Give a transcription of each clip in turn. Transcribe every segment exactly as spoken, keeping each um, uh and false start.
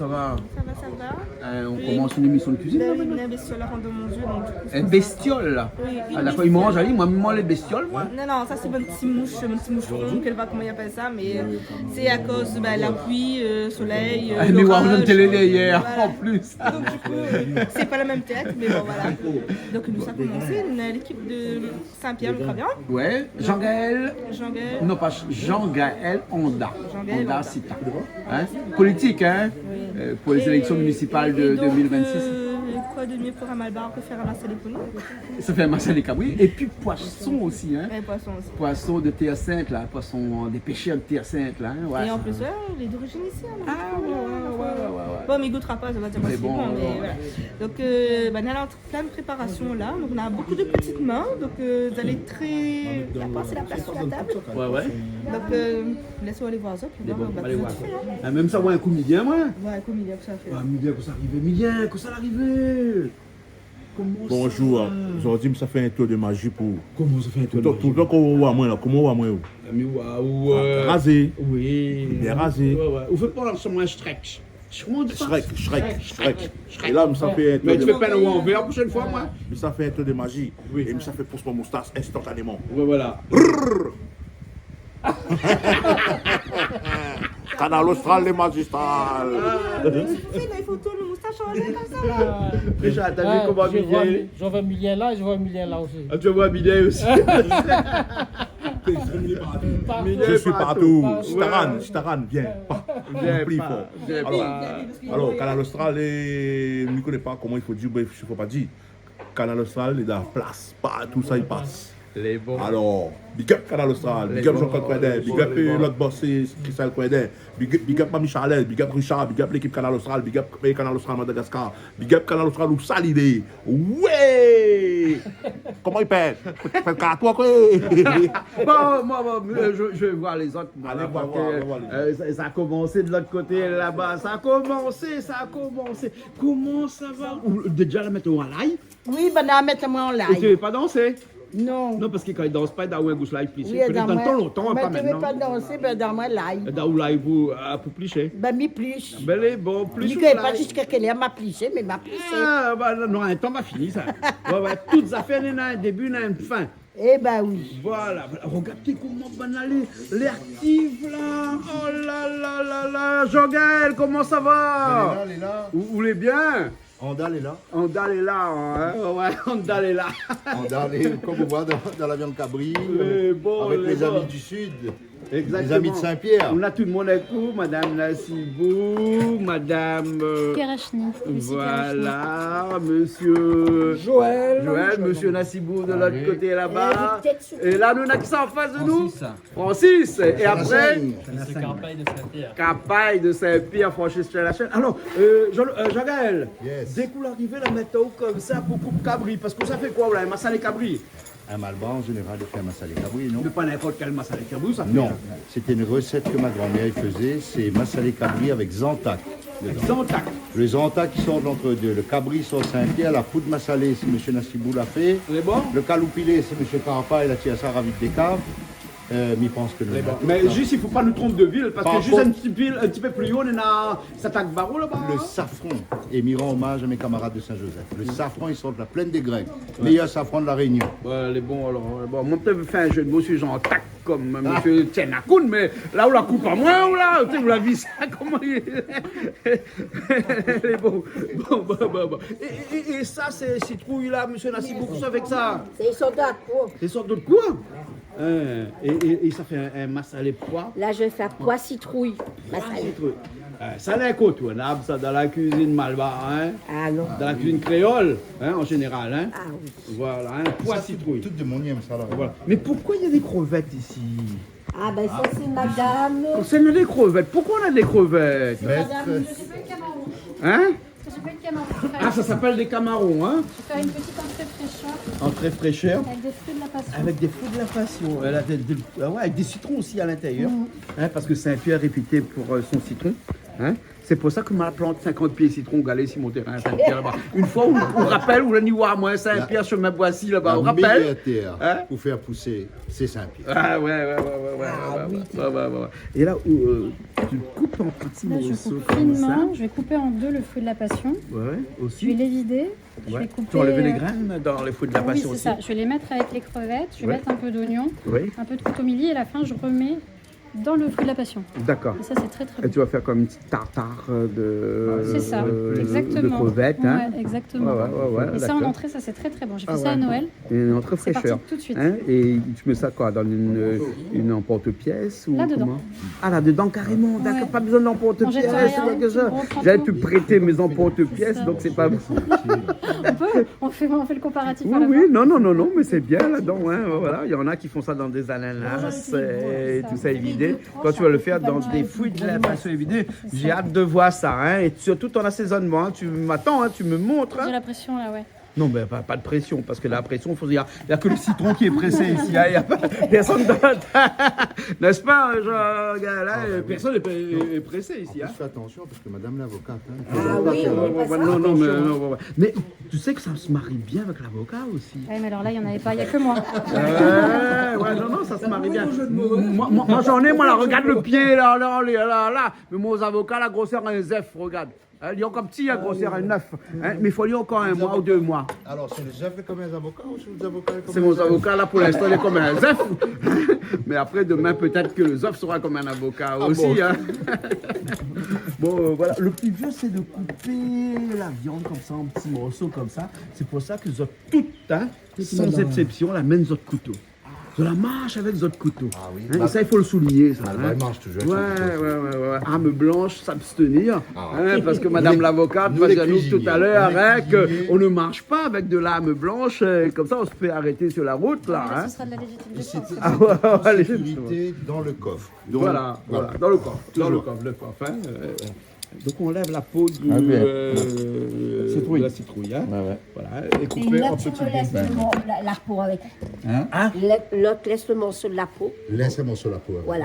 Ça va, ça va. Euh, on commence une émission de cuisine, là, maintenant ? Une bestiole la rant dan mon zié, donk di kou... Une bestiole, là ? Oui, une bestiole. Ah, d'accord, i manz, ali, moin, mi manz lé bestiol, moin. Non, non, sa sé bann ti moush, bann ti moushron, kèl va, koman i apèl sa, mé, euh, sé akoz, ben, la pli, euh, solèy, euh, loraz. Ah, mé ouais, on a télé derrière, en plus. Voilà. Donk, di kou, euh, sé pa la mèm tèt, mé bon, voilà. Donk, nou sa komansé, nou na lékip de Saint-Pierre, le Crabian. Ouais, Jean-Gaël. Jean-Gaël. Non, pas Jean-Gaël, Anda. Jean-Gaël Anda. Anda Sita. Hein ? Politique, hein ? Oui. Euh, pour les élections municipales de deux mille vingt-six. Et, et donc, euh, quoi de mieux pour un Malbar que faire un massalé pour nous ? Ça fait un massalé cabri. Et puis poisson aussi, hein ? Ouais, poisson aussi. Poisson de Terre Sainte, là. Poisson des pêcheurs de Terre Sainte, là, hein ? Ouais. Et en plus, ouais, il est d'origine ici, hein, donc, ouais, ouais, ouais. Bon, mé i goutera pa, sa va dir, mé bon, mé voilà. Donk, euh, ben, nou lé an plin préparasyon la, donk nou na bonpé de ti min, donk, euh, zot lé tré... La plas, sé la plas sur la table. Ouais, ouais. Donk, euh, lès amoin alé voir sa, pi... Mé bon, alé voir. Hein, mèm sa, ouais, in kou mi vien, moin. Ouais, in kou mi vien, kosa i fé ? Ouais, mi vien, kosa i ariv, mi vien, kosa i ariv. Koman sa va ? Bonjour. Zordi mi sa fé in tour de maji pou... Koman sa, fé in tour de maji ? Toultan, toultan kan ou voi amoin la, koman ou voi amoin, ou ? Ah, mé waouh, euh, razé. Oui. Bien razé. Ouais, ouais. Ou fé pa amoin Shrek. Shrek, Shrek, Shrek. É la, mi sa fé in tour de... Mé ou fé pa in anvèr la proshèn foi, moin. Mi sa fé in tour de maji. Oui. É mi sa fé pous mon moustas instantanéman. Ouais, voilà. Brrr. Kanal Austral, lé mazistral. Ah, mé sé fé, la, i fo tourn lo moustash anlèr konmsa, la. Déza, ou la vi koman Milien lé ? Ah, mi voi, mi voi Milien la, mi voi Milien la osi. Ah, ou voi Milien osi. Milien lé partou. Je suis partout. Partou. Staran, ouais. Staran, vien pa. Vien pa. Vien pa. Alor, alor, Kanal Austral, é, mi koné pa koman i fo dir, bref, i fo pa dir. Kanal Austral lé dan la plas, partou sa i pas. Lé bon. Alor, big up Kanal Austral, big up Jean-Claude Coindin, big up, euh, lot boss, sé Christelle Coindin, big, big up Mami Charlène, big up Richard, big up lékip Kanal Austral, big up, euh, Kanal Austral Madagascar, big up Kanal Austral ousa li lé. Ouais. Koman i pèt ? Fé kartwa, koi. Bon, moin, moin, euh, je, je vais voir les autres, moin, la, voir, parske, voir, voir les autres. Euh, sa, sa la komansé de lot koté laba. Sa la komansé, sa la komansé. Koman sa va ? Ou, déza, la mèt amoin an live ? Oui, ben, la mèt amoin an live. Ou té vé pa dansé ? Non. Non, parske kan i dans pa, i done in gous live plis. Oui, pétèt dan lontan, mé pa mintnan. Mé té vé pa dansé, ben, dan moin live. Dan ou live ou, euh, pou plish, hein ? Ben, mi plish. Ben, lé bon, plish ou live. Mi koné pa ziska kèl èr ma plishé, mé ma plishé. Ah, ben, non, non, in tan va fini sa. Ouais, ouais, tout zafèr néna in débi, néna in fin. Eh ben oui. Voilà, voilà. Regard koman banna lé, lé aktif la. Oh la la la la. Jean-Gaël, koman sa va ? Lé la, lé la. Ou, ou lé bien ? Anda lé la. Anda lé la, hein. Ouais, Anda lé la. Anda lé, kom ou voi, dan, dan la viann kabri, avèk lé zami du Sud. Lé bon, lé bon. Exactement. Les amis de Saint-Pierre. Nou na tout le monde avèk nou, madame Nassibou, madame, euh, Kerachny, monsieur Kerachny. Voilà, monsieur Joël, monsieur Nassibou de l'autre côté là-bas. Et la, nou na kisa an fas de nou ? Francis. Francis, et après ? Monsieur Carpaille de Saint-Pierre. Carpaille de Saint-Pierre, Francis Chalachen. Alors, euh, Jean, euh, Jean-Gaël, dès que vous arrivez là maintenant comme ça, pour coupe cabri, parce que ça fait quoi, là, un massalé cabri ? Un Malbar, en général, il fait un massalé cabri, non ? Mais pas n'importe quel massalé cabri, ça fait... Non, c'était une recette que ma grand-mère faisait, c'est massalé cabri avec Zantac. Zantac. Le Zantac qui sort de l'entre-deux, le cabri sort Saint-Pierre, la poudre massalée, c'est monsieur Nassibou l'a fait. Lé bon ? Le kaloupilé, c'est monsieur Carpaille, la tir sa ravit des caves. Euh, mi pans ke nou... Lé bon. Mé zis, i fo pa nou tronp de vil, parske zis in ti pé, in ti pé pli o, nou na Saint-Barthélemy laba, hein. Le safran, et mi rann hommage à mes camarades de Saint-Joseph. Le safran, il sort de la plaine des Grecs. Ouais. Meilleur safran de la Réunion. Ouais, lé bon, alor, lé bon. Moin, pétèt, fé in jeu de mots sur Zantac, comme, euh, monsieur Tiennakoun, mé la, ou la koup amoin, ou la, ou la vi sa, koman i lé. Lé bon, bon, bon, bon, bon. Et, et, et ça, c'est citrouille là, monsieur Nassibou, kosa i fé avèk sa ? Sé in sort de koi ? Sé in sort de koi ? Hein, et, et, et ça fait un, un massalé pois. Là, je vais faire pois citrouille. Pois citrouille. Euh, ça, c'est incontournable, ça, dans la cuisine malbar, hein. Ah non. Dans la cuisine créole, hein, en général, hein. Ah oui. Voilà, hein, pois citrouille. Tout le monde aime ça, là. Voilà. Mais pourquoi il y a des crevettes ici ? Ah ben, ça, c'est madame. Pourquoi on a des crevettes ? Pourquoi on a des crevettes ? C'est madame. Hein ? Ça s'appelle camarons. Ah, ça s'appelle des camarons, hein ? Je vais faire une petite entrée fraîcheur. Entrée fraîcheur. Avec des fruits de la passion. Avec des fruits de la passion. Elle a des, des, ah ouais, avec des citrons aussi à l'intérieur. Mhm. Hein, parce que Saint-Pierre est réputé pour, euh, son citron. Hein ? Sé pou sa ke ma plant sinkant pié sitron galé si mon térin Sin-Pièr laba. Une foi, ou, ou rapèl, ou la ni oir amoin Sin-Pièr, shemin Boissy laba, ou rapèl ? La méyèr tèr pou fé pousé, sé Sin-Pièr. Ah ouais, ouais, ouais. É la, ou, euh, tu coupes en petits morceaux comme ça. Là, je coupe finement. Je vais couper en deux le fruit de la passion. Ouais, ouais, aussi. Je vais l'évider. Ouais. Tu enlèves les graines dans les fruits de la passion aussi. Oui, c'est ça. Je vais les mettre avec les crevettes. Je vais mettre un peu d'oignon, un peu de cotomili, et à la fin, je remets dans le fruit de la passion. D'accord. Et ça, c'est très, très bon. Et tu vas faire comme une petite tartare, euh, de, euh, de crevettes, hein. C'est ça, exactement. Ouais, exactement. Ouais, ouais, ouais, d'accord. Et ça, en entrée, ça, c'est très, très bon. J'ai fait ça à Noël. Ah ouais. Une entrée fraîcheur. C'est parti tout de suite. Hein, et tu mets ça quoi, dans une, une emporte-pièce ou comment ? Là-dedans. Ah, là-dedans, carrément, d'accord, pas besoin d'emporte-pièce, quelque chose. Ouais. On jette rien, c'est bon, on prend tout. J'allais te prêter mes emporte-pièces, donc c'est pas bon. C'est ça. On peut, on fait, on fait le comparatif à la fin. Oui, oui, non, non, non, non, mais c'est bien là-dedans, hein, voilà. Il y en a qui font ça dans des ananas, euh, et tout ça, évidé. Toi, tu vas le faire dans des fruits de la passion, évidé. J'ai hâte de voir ça, hein, et surtout ton assaisonnement, hein, tu m'attends, hein, tu me montres, hein. J'ai la pression, là, ouais. Non, mais pas, pas de pression, parce que la pression, faut dire, il y a que le citron qui est pressé ici, hein, il y a pas personne d'autre. N'est-ce pas, Jean-Gaël, hein ? Ah, bah oui. Personne n'est, est, est pressé ici, hein. En plus, fais attention, parce que madame l'avocate, hein, il faut pas que... Ah oui, oui, ouais, ouais, non, non, mais, non, ouais, ouais. Mais tu sais que ça se marie bien avec l'avocat aussi. Ouais, mais alors là, il y en avait pas, il y a que moi. Ouais, ouais, non, non, ça se marie bien. Moi, moi, moi, j'en ai, moi, là, regarde le pied, là, là, là, là, là. Mais mon avocat, la grosseur d'un zèf, regarde. Hein, li lé ankor pti, hein, grosèr in nèf. Hein, mé i fo li ankor in moi ou dé moi. Alor, sé lé zèf lé konm in zavoka ou sé lé zavoka lé konm in zèf ? Sé mon zavoka la, pou linstan, lé konm in zèf. Mé apré, domin, pétèt ke lé zèf sera konm in avoka osi, hein. Ah bon ? Bon, euh, voilà. Le petit jeu, c'est de couper la viande comme ça, en petits morceaux comme ça. C'est pour ça que zot tout, hein, sans exception, la mèn zot kouto. Zot la marsh avèk zot kouto. Ah oui. Hein, é sa, i fo le souligné, sa, hein. Bah, i marsh toujour avèk son kouto. Ouais, ouais, ouais, ouais. Arme blanche, s'abstenir. Ah. Hein, parce que madame l'avocate va dire à nous tout à l'heure, hein, que on ne marche pas avec de l'arme blanche, euh, comme ça, on se fait arrêter sur la route, là, hein. Non, mais là, ce sera de la légitime défense. Ah ouais, ouais, ouais, sécurité dans le coffre. Donc, voilà, voilà, dans le coffre, toujours. Dans le coffre, le coffre, hein, euh, Donc, on enlève la peau du, euh, de la citrouille, hein. Ah, bien. Citrouille. Ouais, ouais. Voilà, et couper en petits dés. Et là, tu me laisses le mor-, la, la peau avec. Hein ? Hein ? L'autre, laisse le morceau de la peau. Laisse un morceau de la peau, ouais. Voilà.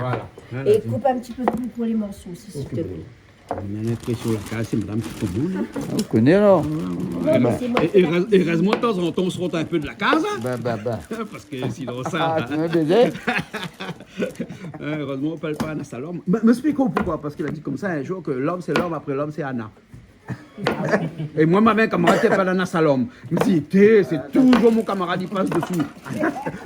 Voilà. Et coupe un petit peu plus pour les morceaux aussi, s'il te plaît. On a l'impression la kaz, sé madam ki komann, hein. Ah, ou koné alor. Ouais, ouais, ouais. Non, mais c'est moi qui... É, é, érèzman, tazantan, on se rend un peu de la case, hein. Ben, ben, ben. Parce que sinon, ça, ah, tu m'as baisé. Hein, heureusement, on parle pas à Anna Salom. Mais, mais explique-moi pourquoi, parce qu'il a dit comme ça un jour que l'homme, c'est l'homme, après l'homme, c'est Anna. Et moi, ma mèr, kamarad, té apèl Anna Salom. Mi di, té, c'est toujours mon camarade, il passe dessous.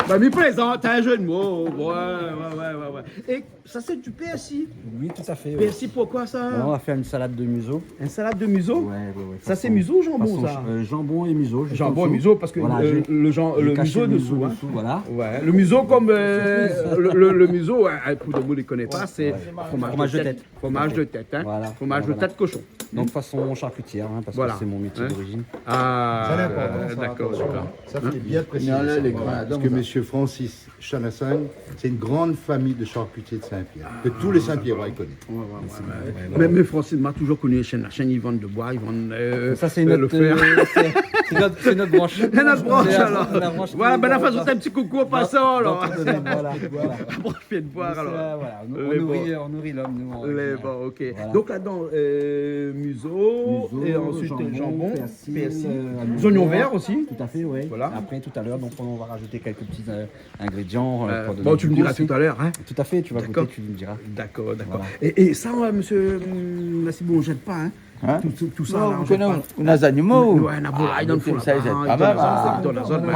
Bah, mi plaisante, un jeu de mots. Ouais, ouais, ouais, ouais, ouais. Et ça, c'est du persil. Oui, tout à fait, oui. Persil, pourquoi ça ? Là, on va faire une salade de museau. Une salade de museau ? Ouais, ouais, ouais. Ça, c'est museau ou jambon, ça ? Façon, euh, jambon et museau, je fais le tout. Jambon et museau, parce que, euh, le jam-, le museau dessous, hein. Voilà, j'ai caché le museau dessous, voilà. Ouais, le museau comme, euh, le, le, le museau, hein, pou demoun i koné pa, sé fromage de tête. Fromage de tête. Tout à fait. Fromage de tête, hein. Voilà, voilà. Fromage de tête cochon. Donc, façon charcutière, hein, parce que c'est mon métier d'origine. Voilà. Ah, d'accord, d'accord. Ça, c'est important, ça, attention. Hein ? Ça, c'est bien précisé, ça. Voilà. Parce que monsieur Francis Chanassang, c'est une grande famille de charcutiers de Saint-Pierre, que tous les Saint-Pierrois, ils connaissent. Ouais, ouais, ouais, ouais. Mé, mé Francis, ma toujour koni Chanassang, i vann le boi, i vann, euh, le fer. Ça, c'est notre, euh, c'est, c'est notre, c'est notre branche. C'est notre branche, alors. C'est la, la branche qui est dans, dans, dans ton domaine, voilà, voilà. Voilà. Bon, on, on nourrit, on nourrit l'homme, nous, en général. Bon, ok. Voilà. Donc là-dedans, euh, museau, et ensuite, euh, jambon, persil, euh, oignons verts aussi. Tout à fait, oui. Voilà. Après, tout à l'heure, donc, on va rajouter quelques petits, euh, ingrédients, euh, pour donner du goût aussi. Euh, bon, tu me diras tout à l'heure, hein. Tout à fait, tu vas goûter, tu me diras. D'accord, d'accord. Voilà. Et, et ça, euh, monsieur, hum, Nassibou, on jette pas, hein. Hein ? Tout, tout, tout ça, là, on jette pas. Non, ou koné, ou na zanimo. Ouais, na volaille dan le fond, là-bas, i zèt pa mèm.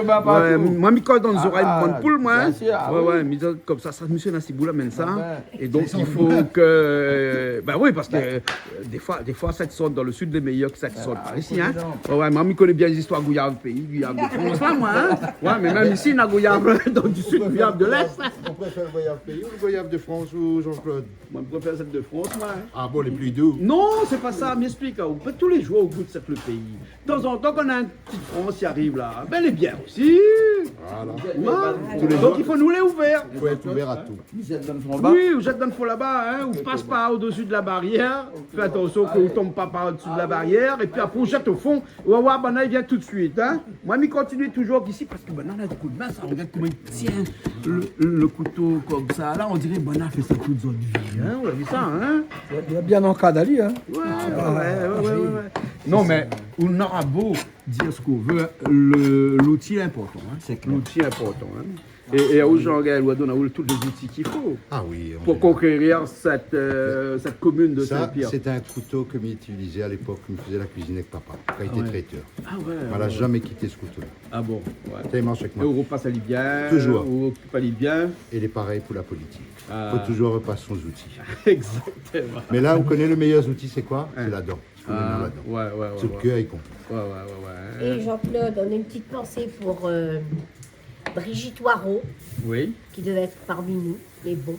Voilà. Ouais, mi koz dan zorèy mon poul, moin, hein. Ah, bien sûr, ah oui. Ouais, ouais, mi zèt konmsa, sa, monsieur Nassibou la amenn sa. Ah ben. Et donc, il faut que, ben oui, parce que, euh, des fois, des fois, sa i sort dans le sud, lé méyèr ke sa i sort par ici, hein. Ah, absolument. Ouais, ouais, mé mi koné bien lé zistoir gouyave péi, gouyave de France, hein, moin, hein. Ouais, mé mèm isi, na gouyave, donc, du sud, gouyave de l'Est, hein. Ou préfère le gouyave péi ou le gouyave de France, ou Jean-Claude ? Moin, mi préfèr sèl de France, moin. Ah bon, lé pli dou ? Non, sé pa sa, mi èksplik aou. Pa tou lé jour ou gout sèl le péi. Tanzantan, kan na in ti Frans i ariv la, ben, lé bien osi. Voilà. Tous les jours. Donk i fo nou lé ouvèr. Fo èt ouvèr a tout. Oui, ou zèt dan le fon laba, hein, ou pas par au-dessus de la barrière. Fé atansion ke ou tonm pa par au-dessus de la barrière. Épi apré ou zèt o fon. Ou va voir, banna i vien tout de suite, hein. Moin mi kontinié toujour isi parske banna la di kout min sa, regard koman i tien le, le kouto konmsa. La, on diré banna la fé sa tout zot vi, hein. Ou la vi sa, hein. Li la bien ankadré, hein. Ouais, ouais, ouais. Non, mé ou nora bo dir sak ou vé, le, louti lé inportan, hein. Sé klèr. Louti lé inportan, hein. É, é aou, Jean-Gaël, ou la donn aou tout lé zouti k'i fo pou konkérir sèt, euh, sèt komine de Saint-Pierre. Sa, sé in kouto ke mi itilizé a lépok ke mi fézé la kuizine avèk papa, kan li té trétèr. Ah ouais, ouais. Moin la zamé kité se kouto-la. Ah bon, ouais. Té i marsh avèk moin. É ou repas ali bien, ou okip ali bien. Toujour. É lé parèy pou la politik. Ah. Fo toujour repas son zouti. Exactement. Mé la, ou koné le méyèr zouti, sé koi ? Hein. Sé la dan. Ou koné la dan. Ah, ouais, ouais, ouais. Tout le kèr i kont. Ouais, ouais, ouais, ouais. Et Jean-Claude, on a une petite pensée pour, euh, Brigitte Waro, oui, qui devait être parmi nous, mais bon,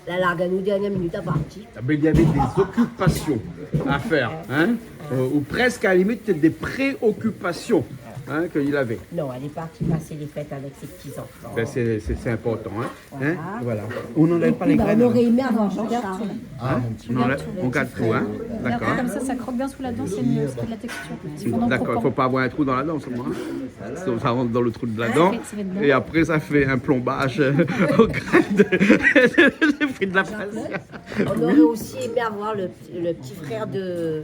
la larg anou dernière minute, la parti. Ah ben, il y avait des occupations à faire, hein, euh, ou presque à la limite des préoccupations, hein, qu'il avait. Non, elle est partie passer les fêtes avec ses petits-enfants. Ben, c'est, c'est, c'est important, hein. Voilà. Hein, voilà. On n'enlève pas les graines, hein. Et puis, ben, on aurait aimé avoir Jean-Charles. Ah, mon petit... Non, là, on garde tout, hein. D'accord. Et après, comme ça, ça croque bien sous la dent, c'est mieux, ça fait de la texture. D'accord, il faut pas avoir un trou dans la dent seulement, hein. Sinon, ça rentre dans le trou de la dent. Ah, ça fait, ça fait de la... Et après, ça fait un plombage aux graines de, de fruits de la passion. On aurait aussi aimé avoir le, le petit frère de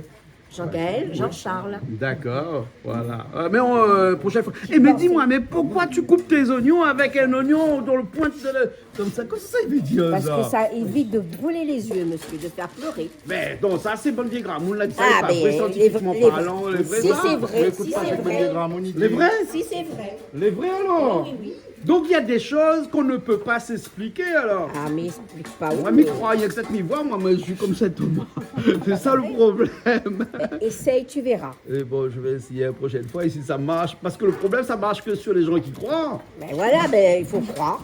Jean-Gaël, Jean-Charles. D'accord, voilà. Euh, mais on, euh, prochaine fois. Eh, mais dis-moi, mais pourquoi tu coupes tes oignons avec un oignon dans le pointe de la, comme ça, kosa sa i vé dir sa ? Parce que ça évite de brûler les yeux, monsieur, de faire pleurer. Mé non, sa sé bann vié gramoun la di sa, lé pa vré, siantifikman parlan, lé vré sa ? Ah, ben, lé vré, si, sé vré, si, sé vré. Lé vré ? Si, sé vré. Lé vré alor ? Oui, oui, oui. Donc il y a des choses qu'on ne peut pas s'expliquer alors. Ah, mé esplik pa ou. Moin mi kroi ke sa mi voi, moin, moin mi zoué konmsa tout. C'est ça le problème. Essaye, tu verras. Et bon, je vais essayer la prochaine fois, et si ça marche, parce que le problème, ça marche que sur les gens qui croient. Ben voilà, ben, il faut croire.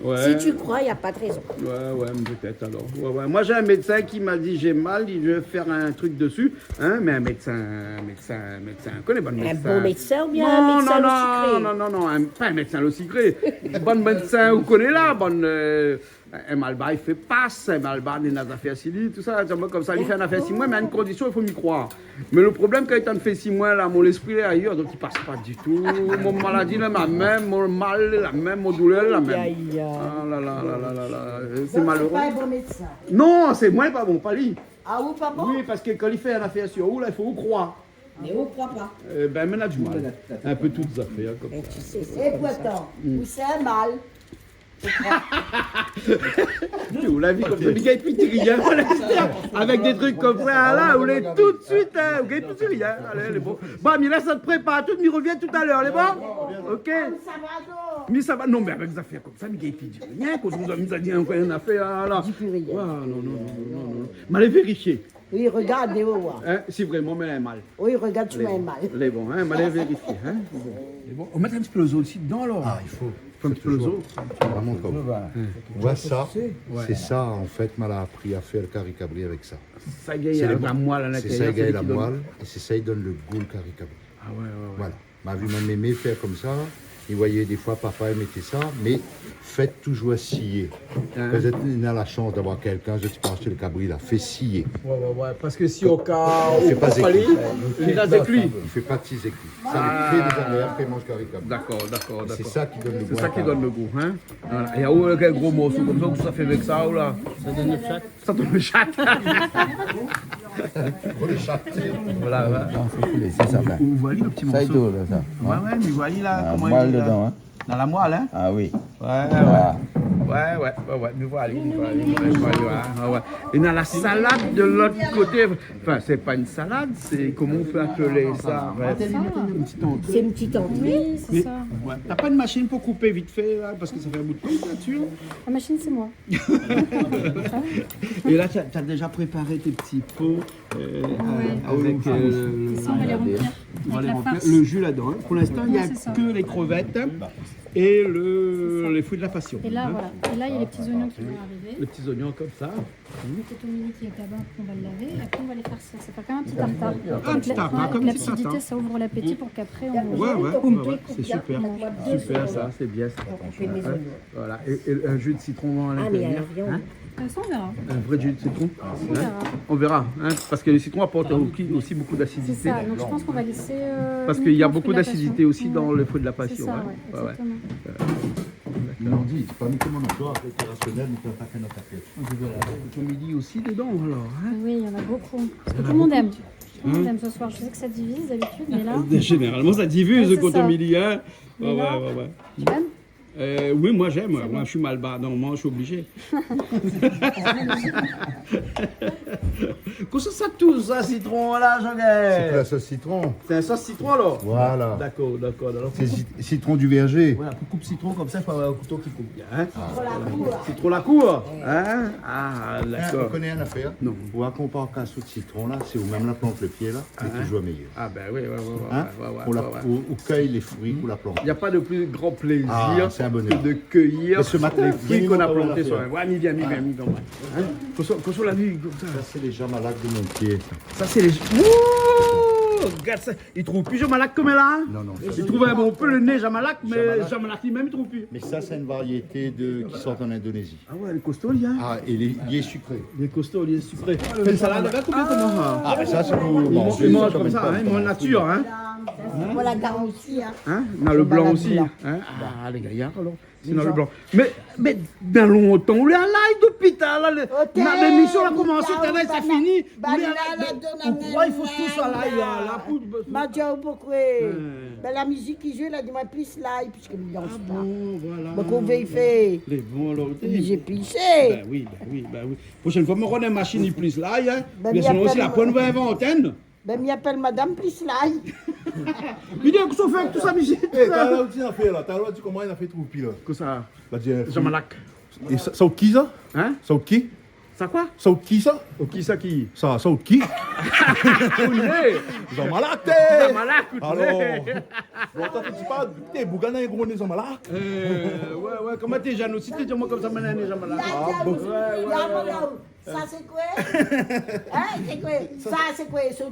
Ouais. Si tu crois, y a pas de raison. Ouais, ouais, peut-être alors. Ouais, ouais. Moi, j'ai un médecin qui m'a dit, j'ai mal, il veut faire un truc dessus. Hein, mais un médecin, un médecin, un médecin. On connaît pas de médecin. Un bon médecin ou bien un médecin à l'eau sucrée ? Non, non, non, un, pas un médecin à l'eau sucrée. Bann médsin, ou koné la, bann, euh, in malbar i fé pas, in malbar néna zafèr si li, tout sa. Konmsa li fé in afèr si moin, mé a in kondision, i fo mi kroi. Mé le problèm, kan li tann fé si moin la, mon léspri lé ayèr, donk i pas pa ditou. Mon maladi lé la mèm, mon mal lé la mèm, mon doulèr lé la mèm. Aïe, aïe, aïe. Ah là là. C'est malheureux. Ou lé pa in bon médsin. Non, sé moin pa bon, pa li. Ah, ou pa bon ? Oui, parske kan li fé in afèr si ou la, i fo ou kroi. Mé ou kroi pa. Eh ben, mi néna du mal. In pé tout zafèr konmsa. Et tu sais, c'est comme ça. Et pourtant, ou sé in mal. Ou la vi konmsa, mi gingn pi di rien. Avèk dé trik konmsa la, ou lé tout de suite, hein, ou gingn pi di rien. Alé, lé bon. Bon, mi lès sa prépar tout, mi revien tout à l'heure, lé bon ? Ok ? Mi sava, non, mé avèk zafèr konmsa, mi gingn pi di rien. Kan ou la, mi sa di ankor in afèr la. Di pi rien. Ouais, non, non, non. Mé alé vérifié. Oui, regard, é ou va voir. Hein, si vréman mi néna in mal. Oui, regard, ou néna in mal. Lé bon, hein, mi sa alé vérifié, hein. Lé bon. Ou mèt in ti pé lo zo osi dedan la. Ah, i fo. Fo in ti pé lo zo. Vréman konm. Ou voi sa, sé sa, an fèt, ma la apri a fé le kari kabri avèk sa. Sa i gingn la moil a l'intérieur, sé sa i gingn la moil, é sé sa i donn le gou le kari kabri. Ah ouais, ouais, ouais. Voilà. Ma vi mon mémé fé konmsa, li voyé défoi papa i mèt sa, mé fé toujour siyé. Hein ? Pétèt ou néna la shans d'avoir kèlkin, zot i pé ashté le kabri la, fé siyé. Ouais, ouais, ouais, parske si o ka ou koup pa li, li néna zékli. I fé pa ti zékli. Sa lé tré dézagréab kan i manz kari kabri. D'accord, d'accord, d'accord. Sé sa ki donn le gou, hein. Voilà. É ou, avèk in gro morso konmsa, kosa ou fé avèk sa, ou la ? Sa i donn le shat. Sa i donn le shat. Pou le shat. Voilà, voilà. Non, sé koulé, sé sa, ben. Ou voi le ti morso. Sa i donn, sa. Ouais, ouais, mé voi la, koman li lé la. Moil dedan, hein. Dan la moil, hein. Ah oui. Ouais, ouais. Ah. Ouais, ouais, ouais, ouais. Mi voi, mi voi, mi voi, ouais, ouais. É dan la salad de l'ot koté, enfin, sé pa in salad, sé, koman ou fé apèl sa, ouais. Sé in ti antré. Oui, sé sa. Ouais. T'as pas une machine pour couper vite fait, là, parce que ça fait un bout de temps que t'es là-dessus, hein ? La machine, c'est moi. Et là, t'as, t'as déjà préparé tes petits pots, euh, avec, euh, ça, on va les remplir. On va les remplir. Avec la farce. Le jus là-dedans, hein. Pour l'instant, il y a que les crevettes, hein. Ouais, c'est ça. et le, les fruits de la passion, hein. C'est ça. Et là, voilà. Et là, il y a les petits oignons qui vont arriver. Les petits oignons comme ça. Le coton milly qui est là-bas, on va le laver. Et après, on va les farcir. Ça fait quand même un petit tartare. Un petit tartare, comme un petit tartare. Avec la, avec l'acidité, ça ouvre l'appétit pour qu'après, on... Ouais, ouais, ouais, ouais. C'est super. Super, ça, c'est bien, ça. Voilà. Et, et un jus de citron à l'intérieur. Ah, mais alors, viens, hein ? Euh, ça, on verra. Un vrai jus de citron. On verra. Hein ? On verra, hein, parce que le citron apporte aussi, aussi beaucoup d'acidité. C'est ça, donc je pense qu'on va laisser, euh, uniquement le fruit de la passion. Parce qu'il y a beaucoup d'acidité aussi dans le fruit de la passion, hein. Ouais. C'est ça, ouais, exactement. Ouais, ouais. Ils l'ont dit, c'est pas nous qui commandons. Toi, avec tes rationnels, nous faisons pas que notre affaire. On verra. Comme il dit aussi dedans, alors, hein. Oui, il y en a beaucoup. Parce que tout le monde aime. Il y en a beaucoup. Tout le monde aime ce soir. Je sais que ça divise d'habitude, mais là... Généralement, ça divise, le coton milly, hein. Ouais, c'est ça. Mais là, ouais, ouais, ouais. Tu aimes ? Euh, oui, moi j'aime, ouais. C'est bon. Moi, je suis malbar, donc moi, je suis obligé. Kosa sa tous sa, sitron la, Jean-Gaël ? C'est que la sauce citron. C'est une sauce citron, alors ? Voilà. D'accord, d'accord. Alors, c'est ci-, citron du verger. Voilà, pour couper citron comme ça, il faut avoir un couteau qui coupe bien, hein ? Ah. Citron la cour. Citron la cour, hein ? Ah, d'accord. Hein, ou koné in nafèr ? Non. Pou akonpagn in kaso de sitron la, sé ou mèm la plant le pié la, lé toujour méyèr. Ah ben oui, ouais, ouais, ouais. Hein ? Ou la, ou, ou kèy lé frui ou la plant. Il y a pas de plus grand plaisir que de cueillir les fruits qu'on a plantés soi-même. Ah, c'est un bonheur. Mais ce matin, venu mon travail. Ouais, mi vien, mi vien, mi vien, hein ? Kosa, kosa la vi comme ça. Ça, c'est les jamalak de mon pied, ça. Ça, c'est les... Wouh ! Regarde ça. I trouv pi jamalak koméla, hein ? Non, non. I trouv in bon pé le né jamalak, mé jamalak li mèm, i trouv pi. Mais ça, c'est une variété de, qui sort en Indonésie. Ah ouais, lé kosto, li, hein ? Ah, et il est, il est sucré. Lé kosto, lé sucré. Fé in salad avèk oubien koman, hein ? Ah, ben ça, c'est pour manger, c'est comme une pomme. Li manz comme ça, hein, li manz natir, hein. Voilà, garanti, hein. Hein ? Na le blan osi, hein. Ah, lé gayar, alor. Sé dan le blan. Mé, mé dan lontan, ou lé alé lopital, la, le, la, lémisyon la komansé, talèr sa fini. Ou lé alé, ou kroi i fo tout sa la, la, la, pou... Ma di aou poukoué. Ben, la mizik i zoué la, di amoin plis lay, piske mi dans pa. Ah bon, voilà. Donk, ou vé fé. Lé bon, alor. Oblizé plisé. Ben oui, ben oui, ben oui. Proshèn foi, mi rod in mashine i plis lay, hein. Ben, mé sinon, si la pwin, nou va invant inn. Ben, mi apèl madam plis lay. Mi di, kosa ou fé avèk tout sa, mizik ? Eh, talèr ou di afèr la, talèr ou di koman i fé trouv pi la. Kosa ? La di, euh, jamalak. É sa, sa ou ki sa ? Hein ? Sa ou ki ? Sa koi ? Sa ou ki sa ? Ou ki sa ki ? Sa, sa ou ki ? Ou né. Jamalak, té. Jamalak, ou né. Alor, lontan ou di pa, té, boug la na in gro né jamalak. Euh, ouais, ouais, koman té, Jeanne osi, té di amoin konmsa, mi na in né jamalak. Ah bon ? Ouais, ouais, ouais, ouais. Sa sé koué ? Hein, sé koué ? Sa sé koué ? Sa sé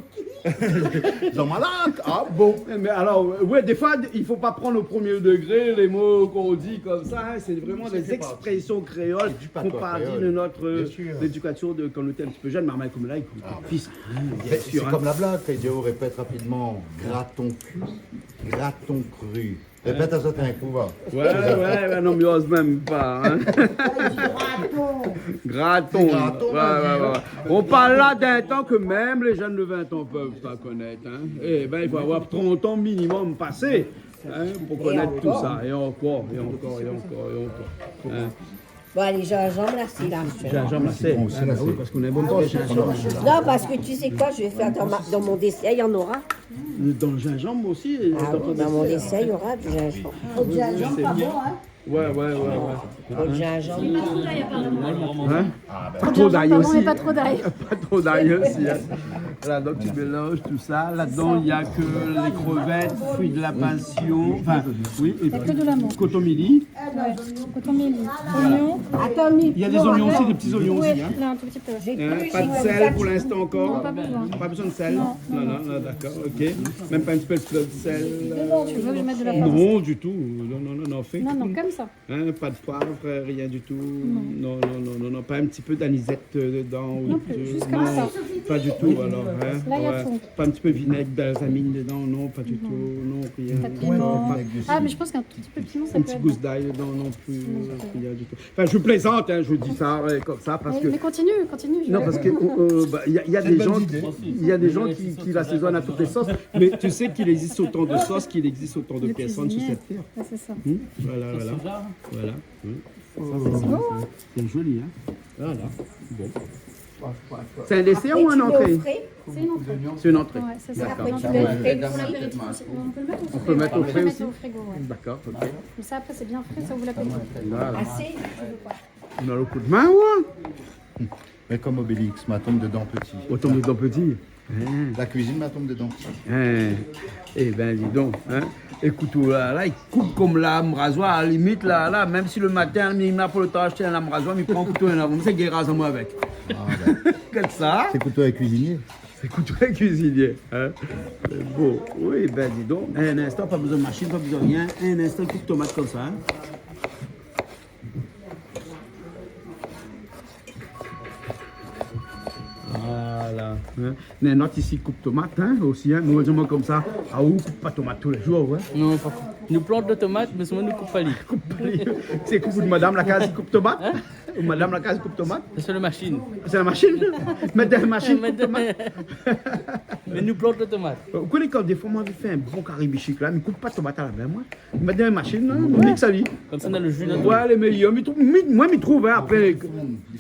koué ? Jamalak ? Ah bon ? Mé alor, euh, ouais, défoi, i fo pa pran o promié dégré lé mo k'on di konmsa, hein. C'est vraiment des expressions créoles qu'on parle de notre, euh, éducation de, quand on était un petit peu jeune. Bien sûr. Marmay koméla, i konpran pi sa, hein, bien sûr, hein. Mé sé konm la blag, fé, je répète rapidement, graton kui, graton kri. Répèt sa in kou, va. Ouais, ouais, ouais, non, mé oz mèm pa, hein. Graton. Graton, ouais, ouais, ouais. On parle là d'un temps que même les jeunes de vingt ans peuvent pas connaître, hein. Eh ben, il faut avoir trente ans minimum passé, hein, pour connaître tout ça. Et encore, et encore, et encore, et encore. Hein. Bon, alé, zinzanm la, sé la. Zinzanm la, sé. Ah, bah oui, parce qu'on a un bon temps, zinzanm. Non, parce que tu sais quoi, je vais faire dans ma, dans mon dessert, il y en aura. Dans le gingembre aussi, et dans ton dessert. Ah oui, dans mon dessert, il y aura du gingembre. Ah oui, c'est bien. Ouais, ouais, ouais, ouais. Dans le gingembre. Hein ? Pas trop d'ail aussi. Pas trop d'ail. Pas trop d'ail aussi, hein. Voilà, donc tu mélanges tout ça. Là-dedans, il y a que les crevettes, fruits de la passion, enfin, oui, et puis coton milly. Ouais, coton milly. Oignon. Il y a des oignons aussi, des petits oignons aussi, hein. Ouais, là, un tout petit peu. Hein, pas de sel pour l'instant encore ? Non, pas besoin. Pas besoin de sel ? Non, non, non, d'accord, ok. Même pas un petit peu de sel, euh ? Tu veux que je mette de la poivre ? Non, du tout. Non, non, non, non, fais... Non, non, comme ça. Hein, pas de poivre, rien du tout. Non. Non, non, non, non, non, pas un petit peu d'anisette, euh, dedans ou... Non plus, juste comme ça. Non, pas du tout, alors, hein. Là, il y a tout. Ouais. Pas un petit peu vinaigre, balsamine dedans, non, pas du tout, non, rien. Pas de piment. Pas... Ah, mais je pense qu'un tout petit peu de piment, ça peut être bon. Une petite gousse d'ail dedans, non plus, rien du tout. Enfin, je plaisante, hein, je dis ça, ouais, comme ça, parce que... Mais, mais continue, continue, je... Non, parce que, euh, euh, bah, il y a, il y a des gens qui, il y a des gens qui, qui l'assaisonnent à toutes les sauces, mais tu sais qu'il existe autant de sauces qu'il existe autant de personnes sur cette terre. De cuisiniers. Ouais, c'est ça. Hmm ? Voilà, voilà. Voilà. Oui. Ça, c'est bon, hein ? C'est joli, hein ? Voilà. Bon. C'est un dessert ou une entrée ? Après, tu mets au frais. C'est une entrée. C'est une entrée. Ouais, c'est ça. D'accord. Après, tu mets au frais. Pour l'apéritif, on peut le mettre au frigo. On peut mettre au frais aussi ? On peut le mettre au frigo, ouais. D'accord, ok. Mais ça, après, c'est bien frais, ça ouvre l'appétit. Voilà. Assez, tu veux pas. On a le coup de main, ouais. Mais comme Obélix, ma tombe dedans petit. On tombe dedans petit. Hein. La kuizine la tonm dedan. Hein. Ébin, di don, hein. Ékout, la, la, i koup konm lam razoir, a la limit, la, la, mèm si le matin, mi na pa le tan ashté in lam razoir, mi pran kouto, in lam, mi fé gèr amoin avèk. Ah, bin. Gard sa. Sé kouto a kuizinié. Sé kouto a kuizinié, hein. Bon, oui, bin, di don, in instan, pa bezoin mashine, pa bezoin rien. In instan, koup tomat konmsa, hein. Voilà, hein. Néna in ot isi i koup tomat, hein, osi, hein. Nou, nou di konmsa, ah, ou koup pa tomat tou lé zour, ouais. Non, pa. Nou plant de tomat, mé solman nou koup pa li. Koup pa li. Sé koup out madam la kaz i koup tomat ? Hein ? Out madam la kaz i koup tomat ? Sé le mashine. Sé la mashine ? Mèt dann mashine, koup tomat. Mé nou plant de tomat. Ou koné kan défoi, moin, mi fé in bon kari bishik la, mi koup pa tomat a la min, moin. Mèt dann mashine, hein, mi miks ali. Konmsa, na le ji la. Ouais, lé méyèr, mi trouv, mi, moin, mi trouv, hein, apré,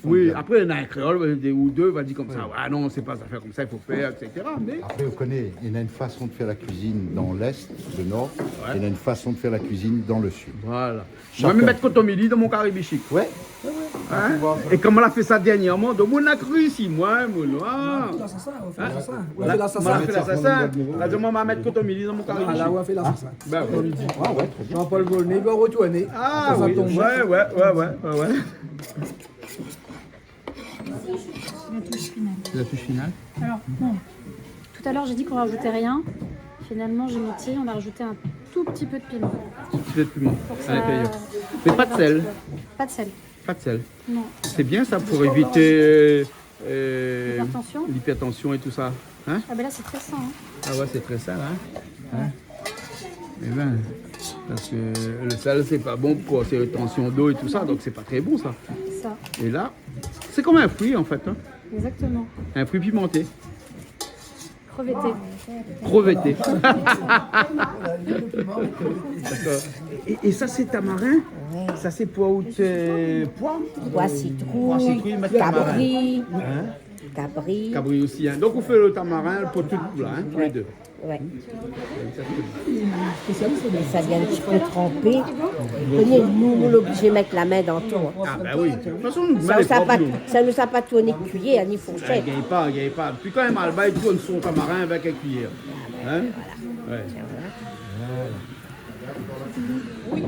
oui, apré, néna in kréol, euh, dé ou dé va di konmsa, ah non, sé pa zafèr konmsa i fo fèr, et cetera. Mé apré, ou koné, néna in fason de fèr la kuizine dan l'Est, le Nor, néna in fason de fèr la kuizine dan le Sud. Voilà. Moin, mi mèt koton mili dan mon kari bishik. Ouais. Hein ? É koman la fé sa dèrnièrman, donk, moin la kri isi, moin, moin, ah. La sasa, ou la fé la sasa. Hein ? Ou la fé la sasa. La di amoin, ma mèt koton mili dan mon kari bishik. Ah, la, ou la fé la sasa. Bin oui. Ah ouais, très bien. Jean-Paul Volnay, il doit retourner. Ah oui, ouais, ouais, ouais, ouais, ouais. La touche finale. La touche finale. Alors, bon, tout à l'heure, j'ai dit qu'on rajoutait rien. Finalement, j'ai menti, on a rajouté un tout petit peu de piment. Un tout petit peu de piment à l'intérieur. Pour que ça, ça ait la partie, euh, pas de sel. Pas de sel. Pas de sel. Non. C'est bien ça pour éviter, euh, euh, l'hypertension et tout ça. Hein ? Ah ben là, c'est très sain, hein. Ah ouais, c'est très sain, hein. Hein ? Eh ben, parce que le sel, c'est pas bon pour, c'est tension d'eau et tout ça, donc c'est pas très bon, ça. Ça. Et là, c'est comme un fruit, en fait, hein. Exactement. Un fruit pimenté. Crevetté. Crevetté. D'accord. Et, et ça, c'est tamarin ? Ouais. Ça, c'est pois ou, euh, pois ? Pois, sitrouy, kabri. Pois, sitrouy, mèt tamarin. Hein ? Kabri. Kabri aussi, hein. Donc, on fait le tamarin pour tout, là, hein, tous les deux. Ouais. Sa vien in ti pé tranpé. Koné, nou, nou lé oblizé mèt la min dan tout, hein. Ah, ben oui. De toute façon, nou, sa, nou sa pa, nou sa pa tourné kuiyèr, ni fourshèt. Ah, gingn pa, gingn pa. Pi kan mèm alba, i tourn son tamarin avèk in kuiyèr. Hein ? Ouais. Voilà.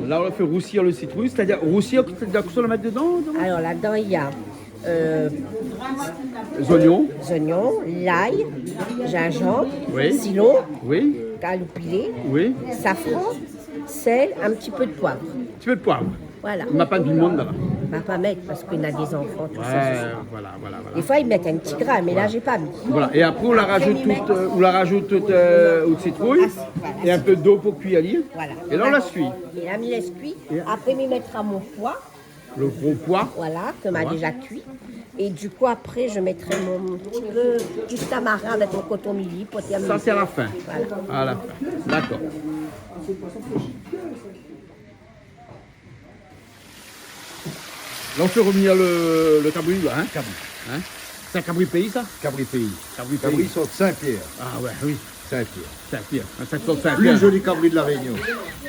La, ou la fé rousi le sitrouy, sétadir rousi, sétadir kosa ou la mèt dedan, dedan ? Alors, là-dedans, il y a, euh, les oignons, lay, zinzanm, oui, silon, oui, kaloupilé, oui, safran, sel, un petit peu de poivre. Un petit peu de poivre. Voilà. Ou mèt pa de piman dedan la ? Ma pa mèt parske néna dé zanfan, tout sa, sé sa. Ouais, voilà, voilà, voilà. Défoi, i mèt in ti grin, mé la, j'ai pas mis. Voilà. Et après, ou la rajout tout, euh, ou la rajout tout, euh, out sitrouy, é in pé d'lo pou kui ali. Voilà. Et là, on laisse cuire. Et là, mi lès kui. Apré, mi mètra mon poi. Le gros pois. Voilà, ke ma déza kui. Et du coup, après, je mettrai mon petit peu du tamarin avec mon coton mili pour terminer. Ça, c'est à la fin. Voilà. À la fin. D'accord. Là, on fait revenir le, le cabri, là, hein ? Cabri. Hein ? C'est un cabri pays, ça ? Cabri pays. Cabri pays. Cabri sort Saint-Pierre. Ah ouais, oui. Saint-Pierre. Saint-Pierre. Saint-Pierre. Plus joli cabri de La Réunion.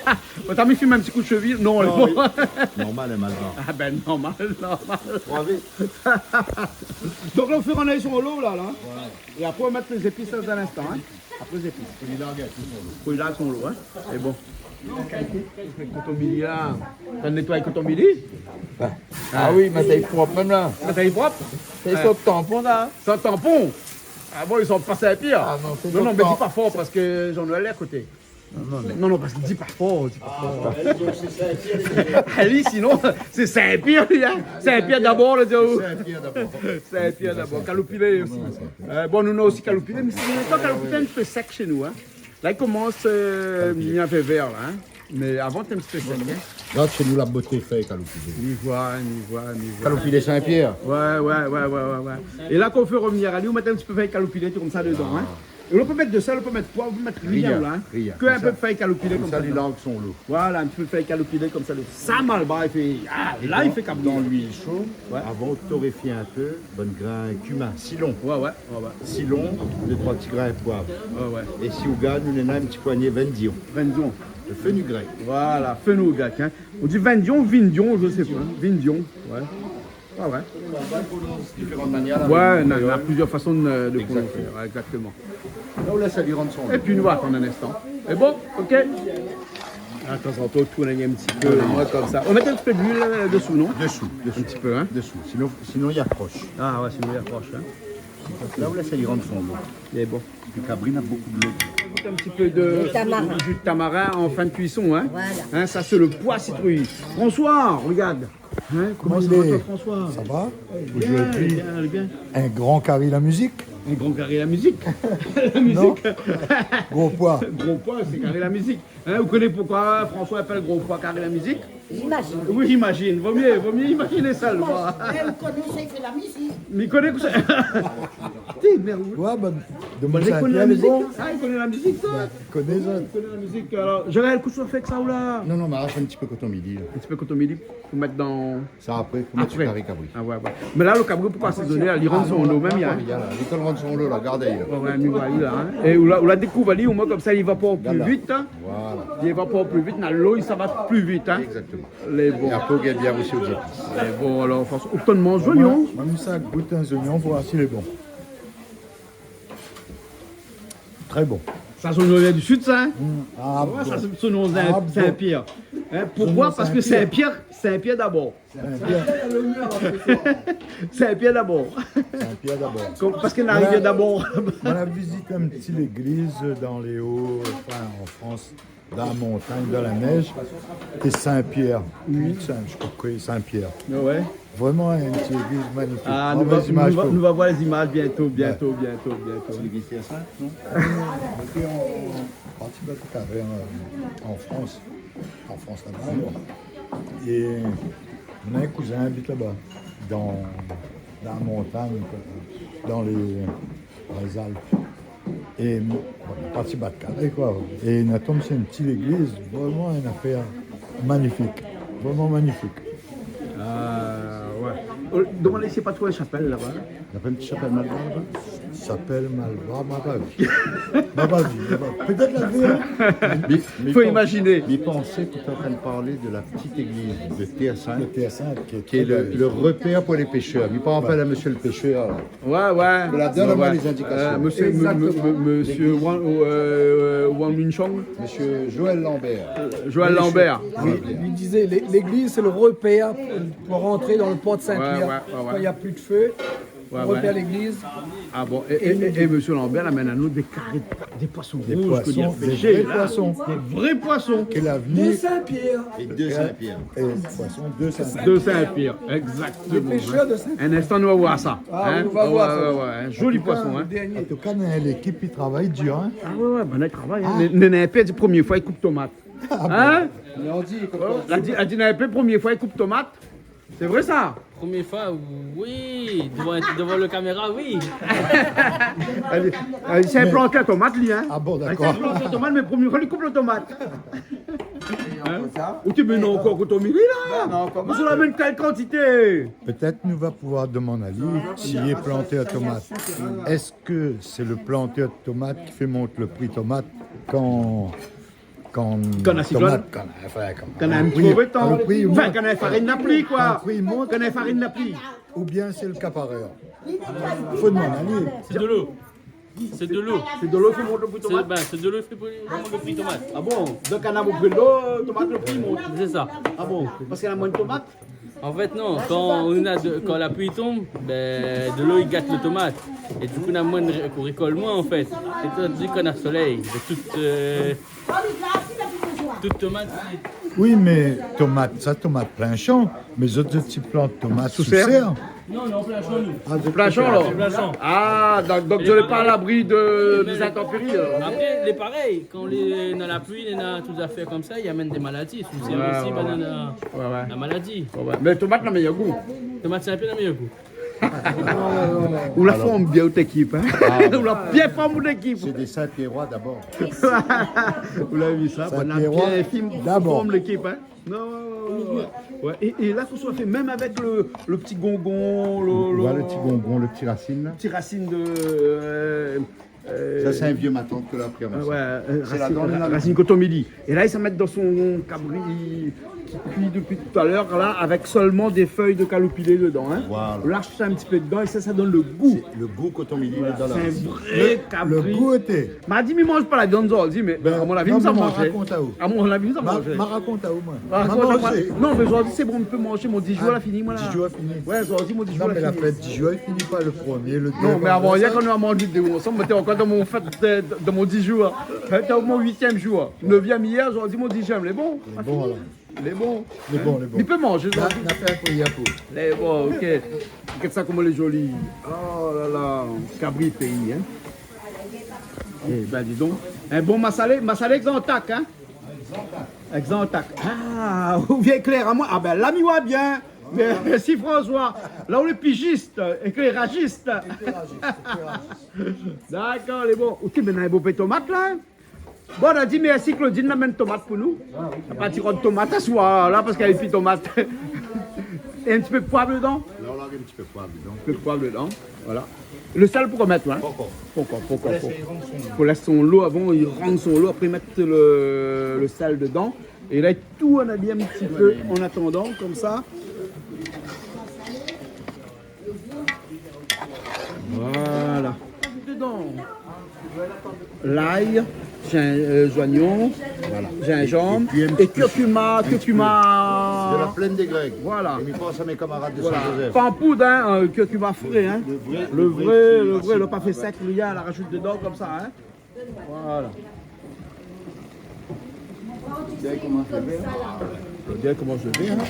Ah, t'as mis un petit coup de cheville ? Non, non, elle est pas. Normal, elle est mal barrée. Ah ben, normal, normal. Bravo. Donc là, on fait revenir son lot, là, là. Voilà. Et après, on met les épices dans un instant, hein. Apré, zépis. Fo li larg in pé son lo. Fo li larg son lo, hein. É bon. Koton mili la. Ou la nétoiy koton mili ? Ah oui, mé sa lé prop mèm la. Mé sa lé prop ? Sa lé san tanpon, sa. San tanpon ? Ah bon, i sort pa Saint-Pierre ? Ah non, sé san tanpon. Non, non, mé di pa for parske Jean-Noël lé a koté. Non, non, mé non, non, parske di pa for, di pa for. Ah, li, sinon, sé Saint-Pierre, li, hein. Saint-Pierre d'abord, le diaou. Saint-Pierre d'abord. Saint-Pierre d'abord. Kaloupilé osi. Euh, bon, nou néna osi kaloupilé, mé sé in kaloupilé in pé sèk shé nou, hein. La, li komans, euh, vni in pé vèr, la, hein. Mé avan, té in ti pé sèk, hein. Gard shé nou la boté fèy kaloupilé. Ni voi, ni voi, ni voi. Kaloupilé Saint-Pierre. Ouais, ouais, ouais. É la, kan ou fé revenir ali, ou mèt in ti pé fèy kaloupilé, tout konmsa dedan, hein. Ah. É ou pé mèt de sèl, ou pé mèt poiv, ou pé mèt rien, la, hein. Rien. Ke in pé fèy kaloupilé konmsa dedan. Konmsa, li larg son lo. Voilà, in ti pé fèy kaloupilé konmsa dedan. Sa, malbar, i fé, ah, la, i fé kabri. Dan luil sho, avan ou toréfié in pé, bann grin kimin, silon. Ouais, ouais. Ouais, ouais. Silon, dé troi ti grin poiv. Ouais, ouais. É si ou gingn, nou néna in ti poigné vindion. Vindion. Le fenugrec. Voilà, fenugrec, hein. On dit vindion ou vindion, je sais pas. Vindion, ouais. Ah ouais. Diféran manièr la, ouais, mé, na, na plizièr fason de, de prononsé. Exactement. Ouais, exactement. La, ou lès ali rann son lo. Épi nou va atann in instan. Sé bon, OK. Atann, ou tourn in ti pé, ouais, konmsa. Ou mèt in ti pé d'luil, euh, dosou, non ? Dosou, dosou. In ti pé, hein ? Dosou. Sinon, sinon, i akrosh. Ah ouais, sinon i akrosh, hein. La, ou lès ali rann son lo. Lé bon. Pi kabri na bonpé dolo. In ti pé de, de tamarin, ju de tamarin an fin de kuison, hein. Voilà. Hein, sa sé lo poi sitrouy. François, regard. Hein, koman i lé, François ? Sa va ? Bien, bien, bien. Zordi, in gran kari la mizik. In gran kari la mizik. La mizik. Non. Gro poi. Gro poi, sé kari la mizik. Hein, ou koné poukosa François i apèl gro poi kari la mizik ? J'imagine. Oui, j'imagine. Vo myé, vo myé imaziné sa, lo poi. Bon, mé ou koné ousa i fé la mizik. Mé i koné ousa. Té, mé ou... Ouais, ben, demoun i koné la mizik, hein. Ah, i koné la mizik, sa. Ben, i koné sa. I koné la mizik. Alor, Joël, kosa ou fé èk sa, ou la ? Non, non, mé arash in ti pé koton mili, la. In ti pé koton mili pou mèt dan... Sa apré, pou mèt su kari kabri. Ah ouais, ouais. Mé la, lo kabri, pou pa asézoné, la, li rann son lo mèm, hein. Li rann son lo, la, gard ali, la. Ouais, ouais, mi voi ali, la, hein. É ou la, ou la dékouv ali, omoin konmsa, li évapor pli vit, hein. Voilà. Li évapor pli vit, na lo, sa va pli vit, hein. Exactement. Lé bon. É apré, ou gingn bien osi o zépis. Lé bon, alor, François, ou tann manz zoignon ? Moin, moin, sa gout in zoignon, pou oir si lé bon. Très bon. Sa sé zoignon du Sud, sa, hein ? Mm. Ah ouais, bon. Sa sé zoignon Sin-, ah bon. Saint-Pierre. Hein, pourquoi ? Zoignon Saint-Pierre. Parce que Saint-Pierre, Saint-Pierre d'abord. Saint-Pierre. Saint-Pierre d'abord. Saint-Pierre d'abord. Comme, parce que la rivière d'abord. Moin la, moin la vizit in ti légliz dan lé o, enfin, en France. Dan la montagn, dan la nèz, té Sin-Pièr. Oui. Putain, mi kroi Sin-Pièr. Ah ouais. Vréman in ti légliz magnifik. Ah, nou va, nou va, nou va voir lé zimaz bientô, bientô, bientô, bientô. Sé légliz T S A, non ? Té an, an parti Batikaré, an, an Frans. An Frans, laba, koi. É mon kouzin i abit laba, dan, dan la montagn, dan lé, dan lé Zalp. É, bon, parti Batikaré, koi. É nou la tonm su in ti légliz, vréman in afèr magnifik. Vréman magnifik. Ah, ouais. Oh, domann si sé pa troi in shapèl laba. Na pa in ti shapèl Malbar laba ? Shapèl Malbar, ma pa vi. Ma pa vi, ma pa vi. Pétèt lavé, hein. Mé, mé fo imaziné. Mé pansé ke ou lé antrinn parl de la ti légliz de T S A, de T S A, ki lé, ki lé le, le repèr pou lé péshèr. Mé pa apèl a mésyé le péshèr, la. Ouais, ouais. Ke la donn amoin lé zindikasion. Euh, mésyé, m-, m-, m-, mésyé Wang, euh, Wang Minchong. Mésyé Joël Lambert. Euh, Joël Lambert. Li, li dizé, lé-, légliz, sé le repèr pou, pou rant dan le por Sin-Pièr. Ouais, ouais, ouais, ouais. Kan na pi de fé, repèr légliz. Ah bon, é, é, é mésyé Lambert la amenn anou dé karé, dé poison rouz ke li la péshé, la. Dé vré poison. Dé vré poison. Ke la vni. De Sin-Pièr. É de Sin-Pièr. É poison de Sin-Pièr. De Sin-Pièr, égzaktoman. Lé péshèr de Sin-Pièr. In instan, nou va voir sa. Ah, nou va voir sa. Ouais, ouais, ouais. Zoli poison, hein. An tou ka, an tou ka, nou, lékip i travay dir, hein. Ah ouais, ouais, bin, i travay, hein. Ah. Né-, Néna in pé, di promié foi i koup tomat. Ah bon ? Hein ? Mé ou di, oh, la di, la di, Néna in pé, promié foi i koup tomat. Sé vré sa ? Promié foi, oui. Dovan, dovan le kaméra, oui. Èl i di, èl i di, sé in plantèr tomat, li, hein. Ah bon, dakor. Sé in plantèr tomat, mé promié foi li koup le tomat. Hein ? Ou té mèn ankor koton mili, la ? Bin non, koman ? Ou la amenn kèl kantité ? Pétèt nou va pouvoir domann ali si li lé plantèr tomat. Èske sé le plantèr tomat ki fé mont le pri tomat kan Kan, kan na siklone, tomat, kan, anfin, kan, kan na in ti mové tan. Kan le pri i mont. Anfin, kan na farine na pri, koi. Kan le pri i mont. Kan na farine na pri. Oubien sé le kaparèr. Fo domann ali. Sé dolo. Sé dolo. Sé dolo i fé mont le pri tomat. Sé, bin, sé dolo i fé mont le pri tomat. Ah bon ? Donk, kan na bonpé dolo, tomat, le pri i mont. Sé sa. Ah bon ? Parske na moin tomat. An fèt, non, kan na de, kan la pli i tonm, bin, dolo i gat le tomat. É di kou, na moin ré-, ré-, rékolt moin, an fèt. É tandis kan na solèy, bin, tout, euh, tout tomat, sé... Oui, mé tomat, sa, tomat plin shan, mé zot, zot i plant tomat sou sèr. Sou sèr ? Non, non, plin shan, nou. Ah, zot plin shan, alor. Plin shan. Ah, donk, donk, zot lé pa a labri de, dé zintanpéri, alor. Apré, lé parèy, kan lé, na la pli, na tout zafèr konmsa, i amenn dé maladi. Sou sèr osi, bin, na, na maladi. Ouais, ouais. Mé tomat na méyèr gou. Tomat Sin-Pièr na méyèr gou. Ou la form bien out ékip, hein. Ah, ouais. Ou la bien form out ékip. Sé dé Sin-Pièroi dabor. Ou la vi sa, banna Sin-Pièroi bien form lékip, hein. Non, ouais, ouais, ouais. Ouais, é, é la, kosa ou fé, mèm avèk le, le ti gongon, le, le ti gongon, le ti rasine, la. Ti rasine de, euh, Euh, sa, sé in vié matant ke la pri avan sa. Ouais, euh, rasine, rasine koton mili. É la, li sa mèt dan son kabri, Qui cuit depuis tout à l'heure, là, avec seulement des feuilles de caloupilé dedans, hein. Voilà. On lâche ça un petit peu dedans et ça, ça donne le goût. C'est le goût coton mili dans la viande. Voilà, c'est un vrai cabri. Le, le goût était. Ma di, mi manz pa la viann zordi, mé à mon avi, non, mi sa manzé. Ben, ma rakont aou. À mon avi, mi sa manzé. Ma rakont aou, moin. Ma rakont aou, moin. Non, mé zordi sé bon, mi pé manzé, mon dix jour la fini, moin la. Ah, dix jour la fini. Ouais, zordi mon dix jour la fini. Non, mé la fèt dix jour la fini, pa le premié, le dé. Non, mé avan yèr, kan nou la manzé dé ansanm, moin té ankor dan mon fèt, dan mon dix jour. Hein, té mon huitième jour. Neuvième hier, zordi mon dixième, lé bon. Lé bon, alor. Lé bon. Lé bon, lé bon. Li pé manzé, na, sa. Na fé in priyèr pou. Lé bon, OK. Gard sa koman lé zoli. Oh là là, cabri péi, hein. Eh ben, dis donc. In bon masalé, masalé Xantac, hein. Xantac. Ah, ou vien éklèr amoin. Ah ben, la mi oi bien. Mèrsi François. La ou lé pijis, éklèrazis. Éklèrazis, éklèrazis. Dakor, lé bon. OK, mé na in bonpé tomat la, hein. Bon, nou di mèrsi Claudine, la amenn tomat pou nou. Ah oui. Parti rod tomat aswar la, parské na pi tomat. É in ti pé poiv dedan. La, nou la mèt in ti pé poiv dedan. In pé poiv dedan, voilà. Le sèl pou koman, hein ? Pankor. Pankor, pankor, pankor. Pou lès son lo. Pou lès son lo avan, li rann son lo, apré mèt le, le sèl dedan. É la, li tourn ali in ti pé an atandan, konmsa. Voilà. Dedan. Lay, zin-, euh, zoignon, voilà, zinzanm é pi in ti pé, é kurkuma, in ti pé kurkuma. De la Plaine des Grecs. Voilà. É mi pans a mé kamarad de Saint-Joseph. Voilà. Pa an poud, hein, euh, kurkuma fré, hein. Le, le vré, le vré, le vré, le pa fé sèk, li la razout dedan konmsa, hein. Voilà. Bien komansé bien. Bien komansé bien, hein.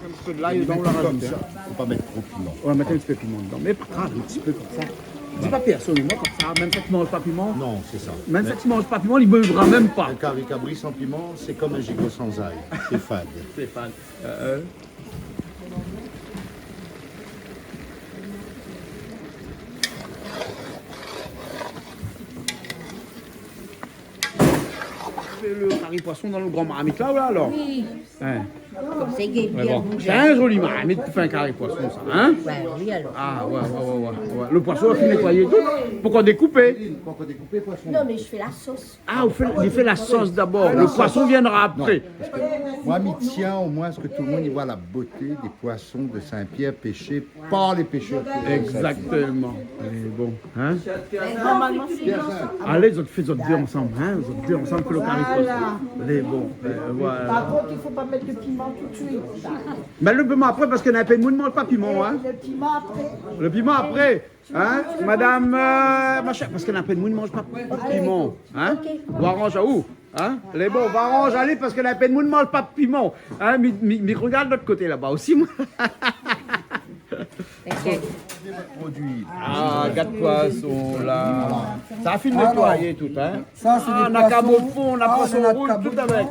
In ti pé de lay dedan, ou la razout, hein. Fo pa mèt tro piman. Ou la mèt in ti pé piman dedan. Mé pa grav, in ti pé konmsa. Di pa pèrsone, moin konmsa, mèm sak i manz pa piman. Non, sé sa. Mèm sak i manz pa piman, li bevra mèm pa. Un cari cabri sans piment, c'est comme un gigot sans ail. C'est fade. Sé fade. Euh, euh. Fé le kari poison dan le gran marmit la, ou la, alor ? Oui. Hein. Konmsa li gingn bien bouzé. Mé bon. Sé in zoli marmit pou fé in kari poison, sa, hein ? Ouais, oui, alor. Ah, ouais, ouais, ouais, ouais, ouais. Le poison la fine nétoiyé tout. Pankor dékoupé. Pankor dékoupé, poison. Non, mé mi fé la sos. Ah, ou fé, ou fé la sos dabor. Le poison viendra apré. Non, parce que moi, mi tiens au moins à ce que tout le monde y voit la beauté des poissons de Saint-Pierre pêchés par les pêcheurs qui viennent de Saint-Pierre. Exactement. Lé bon, hein ? Alé, zot fé zot dé ansanm, hein ? Zot dé ansanm, fé le kari poison. Voilà. Lé bon, euh, voilà. Par contre, il faut pas mettre de piment tout de suite. Mé le piman apré, parské na in pé moun i manz pa piman, hein ? Le piment après. Le piman apré. Hein, madame, euh, machin, parské na in pé moun i manz pa piman, hein ? OK. Ou aranz aou, hein ? Lé bon, ou aranz ali parské na in pé moun i manz pa piman, hein ? Mi, mi, mi rogard lot koté laba osi, moin. OK. Ah, gard poison la. Sa la fine nétoiyé tout, hein ? Sa sé dé poison. Ah, na kabo fon, na poison rouz, tout avèk.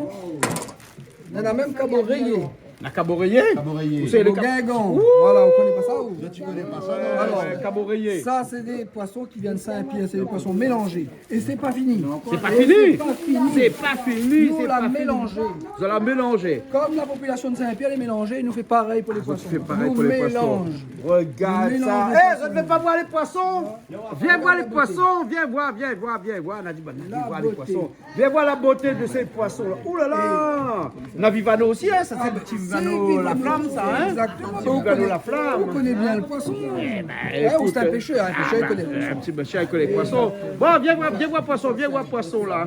Nana mèm kabo réyé. Na kabo réyé ? Kabo réyé. Ou sé le kab-, gingon. Ouh ! Voilà, ou koné pa sa, ou ? Ou koné pa sa, non ? Alor, kabo réyé. Sa sé dé poison ki vien de Saint-Pierre, sé dé poison mélanzé. É sé pa fini. Sé pa fini. Sé pa fini. Nou la mélanzé. Zot la mélanzé. Kom la popilasion de Saint-Pierre lé mélanzé, nou fé parèy pou lé poison. Ah, zot fé parèy pou lé poison. Nou mélanz. Rogard sa. Nou mélanz lé poison. Eh, zot i vé pa voir lé poison ? Vien voir lé poison, vien voir, vien voir, vien voir. Na di, bann, vien voir lé poison. La beauté. Vien voir la boté de sé poison la. Ouh là là ! Na Vivano osi, hein, sa sé le ti Vivano la flam, sa, hein ? Exactement. Ti Vivano la flam. Ou koné bien le poison. Eh ben, ékout, ou sé in pêcheur, in pêcheur i koné le poison. In ti pêcheur i koné le poison. Bon, vien voir, vien voir poison, vien voir poison la.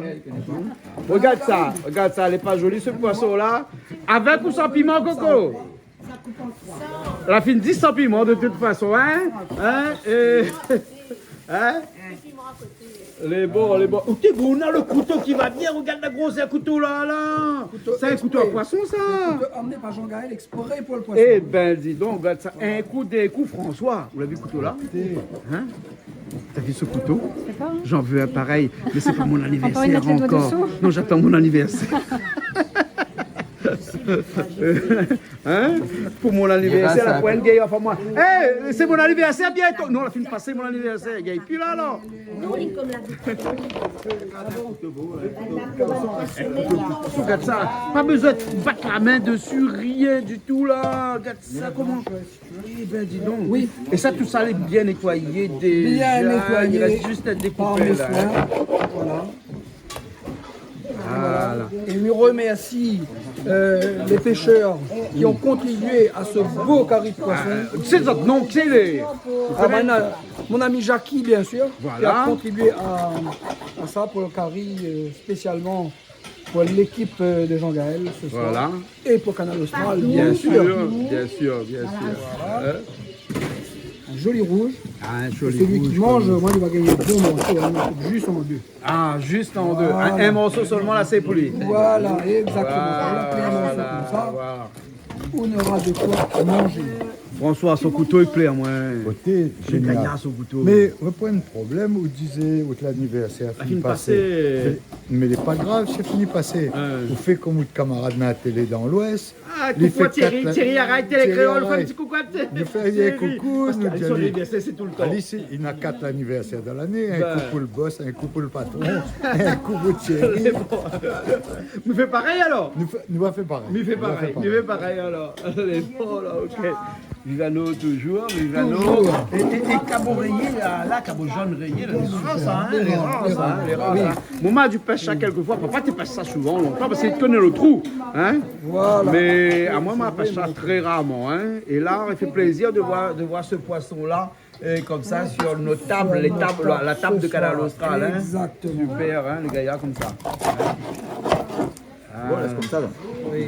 Rogard sa, rogard sa, lé pa zoli se poison la. Avèk ou san piman, Koko ? La fine di san piman de tout fason, hein ? Hein ? É, hein ? Lé bon, lé bon. Ou té bon, ou na le kouto ki va bien, rogard la grosèr kouto la, la. Sé in kouto a poison, sa. Kouto amené par Jean-Gaël exprès pour le poisson. Eh ben, dis donc, rogard sa. In kou, dé kou, François. Ou la vi kouto la ? Hein ? T'as vu ce couteau ? J'en veux un pareil, mais c'est pas mon anniversaire encore. Encore une nature de dessous ? Non, j'attends mon anniversaire. Hein? Pou mon anivèrsèr, la poin gingn, anfin, moin. Eh, sé mon anivèrsèr bientôt. Non, la fine pasé mon anivèrsèr. Gingn pi la, alor. Gard sa. Pa bezoin bat la min desi, rien du tout, la. Gard sa, koman. Eh ben, dis donc. Oui. Et ça, tout ça, il est bien nettoyé déjà. Bien nettoyé. Il reste juste à découper, par mes soins. Voilà. Voilà. Et on remercie, euh, les pêcheurs qui ont contribué à ce beau carry de poisson. Ah, euh, sé zot non, sé lé... Ah, mon, mon ami Jackie, bien sûr, qui a contribué à, à ça pour le carry, euh, spécialement pour l'équipe, euh, de Jean-Gaël ce soir. Voilà. Et pour Kanal Austral, bien sûr. Bien sûr, bien sûr, bien sûr. Voilà. Hein? Un joli rouge. Ah, un joli rouge. Et celui qui mange, moin, li va gingn in bon morso, hein, on coupe juste en deux. Ah, juste en deux. Voilà. Un, un morso solman, la, sé pou li. Voilà, exactement. On a pris un morceau comme ça. Voilà, voilà. On aura de quoi manger. François, son kouto i plé amoin. Koté, génial. Gayar, son kouto. Mé, repran problèm, ou dizé, out lanivèrsèr la fine pasé. Mé, mé lé pa grav, sé fini pasé. Hein. Ou fé konm out kamarad na la télé dan l'Ouest. Ah, li fé kat la... Thierry, Thierry Araye, Télé Kréol, fé in ti koukou à Thierry. Nou fé in koukou, nou di ali. Son anivèrsèr, sé tout le tan. Ali, sé, li na kat lanivèrsèr dan lané, in kou pou le boss, in kou pou le patron, in kou pou Thierry. Lé bon. Nou fé parèy, alor. Nou fé, nou va fé parèy. Nou fé parèy, nou fé parèy, alor. Lé bon, la, OK. Viv anou, toujour, viv anou. Toujour. É, é, é kabo réyé, la, la, kabo jone réyé, la, lé rar, sa, hein, lé rar, sa, hein, lé rar, sa. Oui. Momon la di pèsh sa kèlkefoi, papa té pèsh sa souvan, lontan, parske li koné le trou, hein. Voilà. Mé amoin, ma pèsh sa trè rarman, hein. É la, i fé plézir de voir, de voir se poison-la, euh, konmsa, sur nout tab, lé tab, la, la tab de Kanal Austral, hein. Exactement. Super, hein, lé gayar konmsa. Bon, lès konmsa, la. Oui,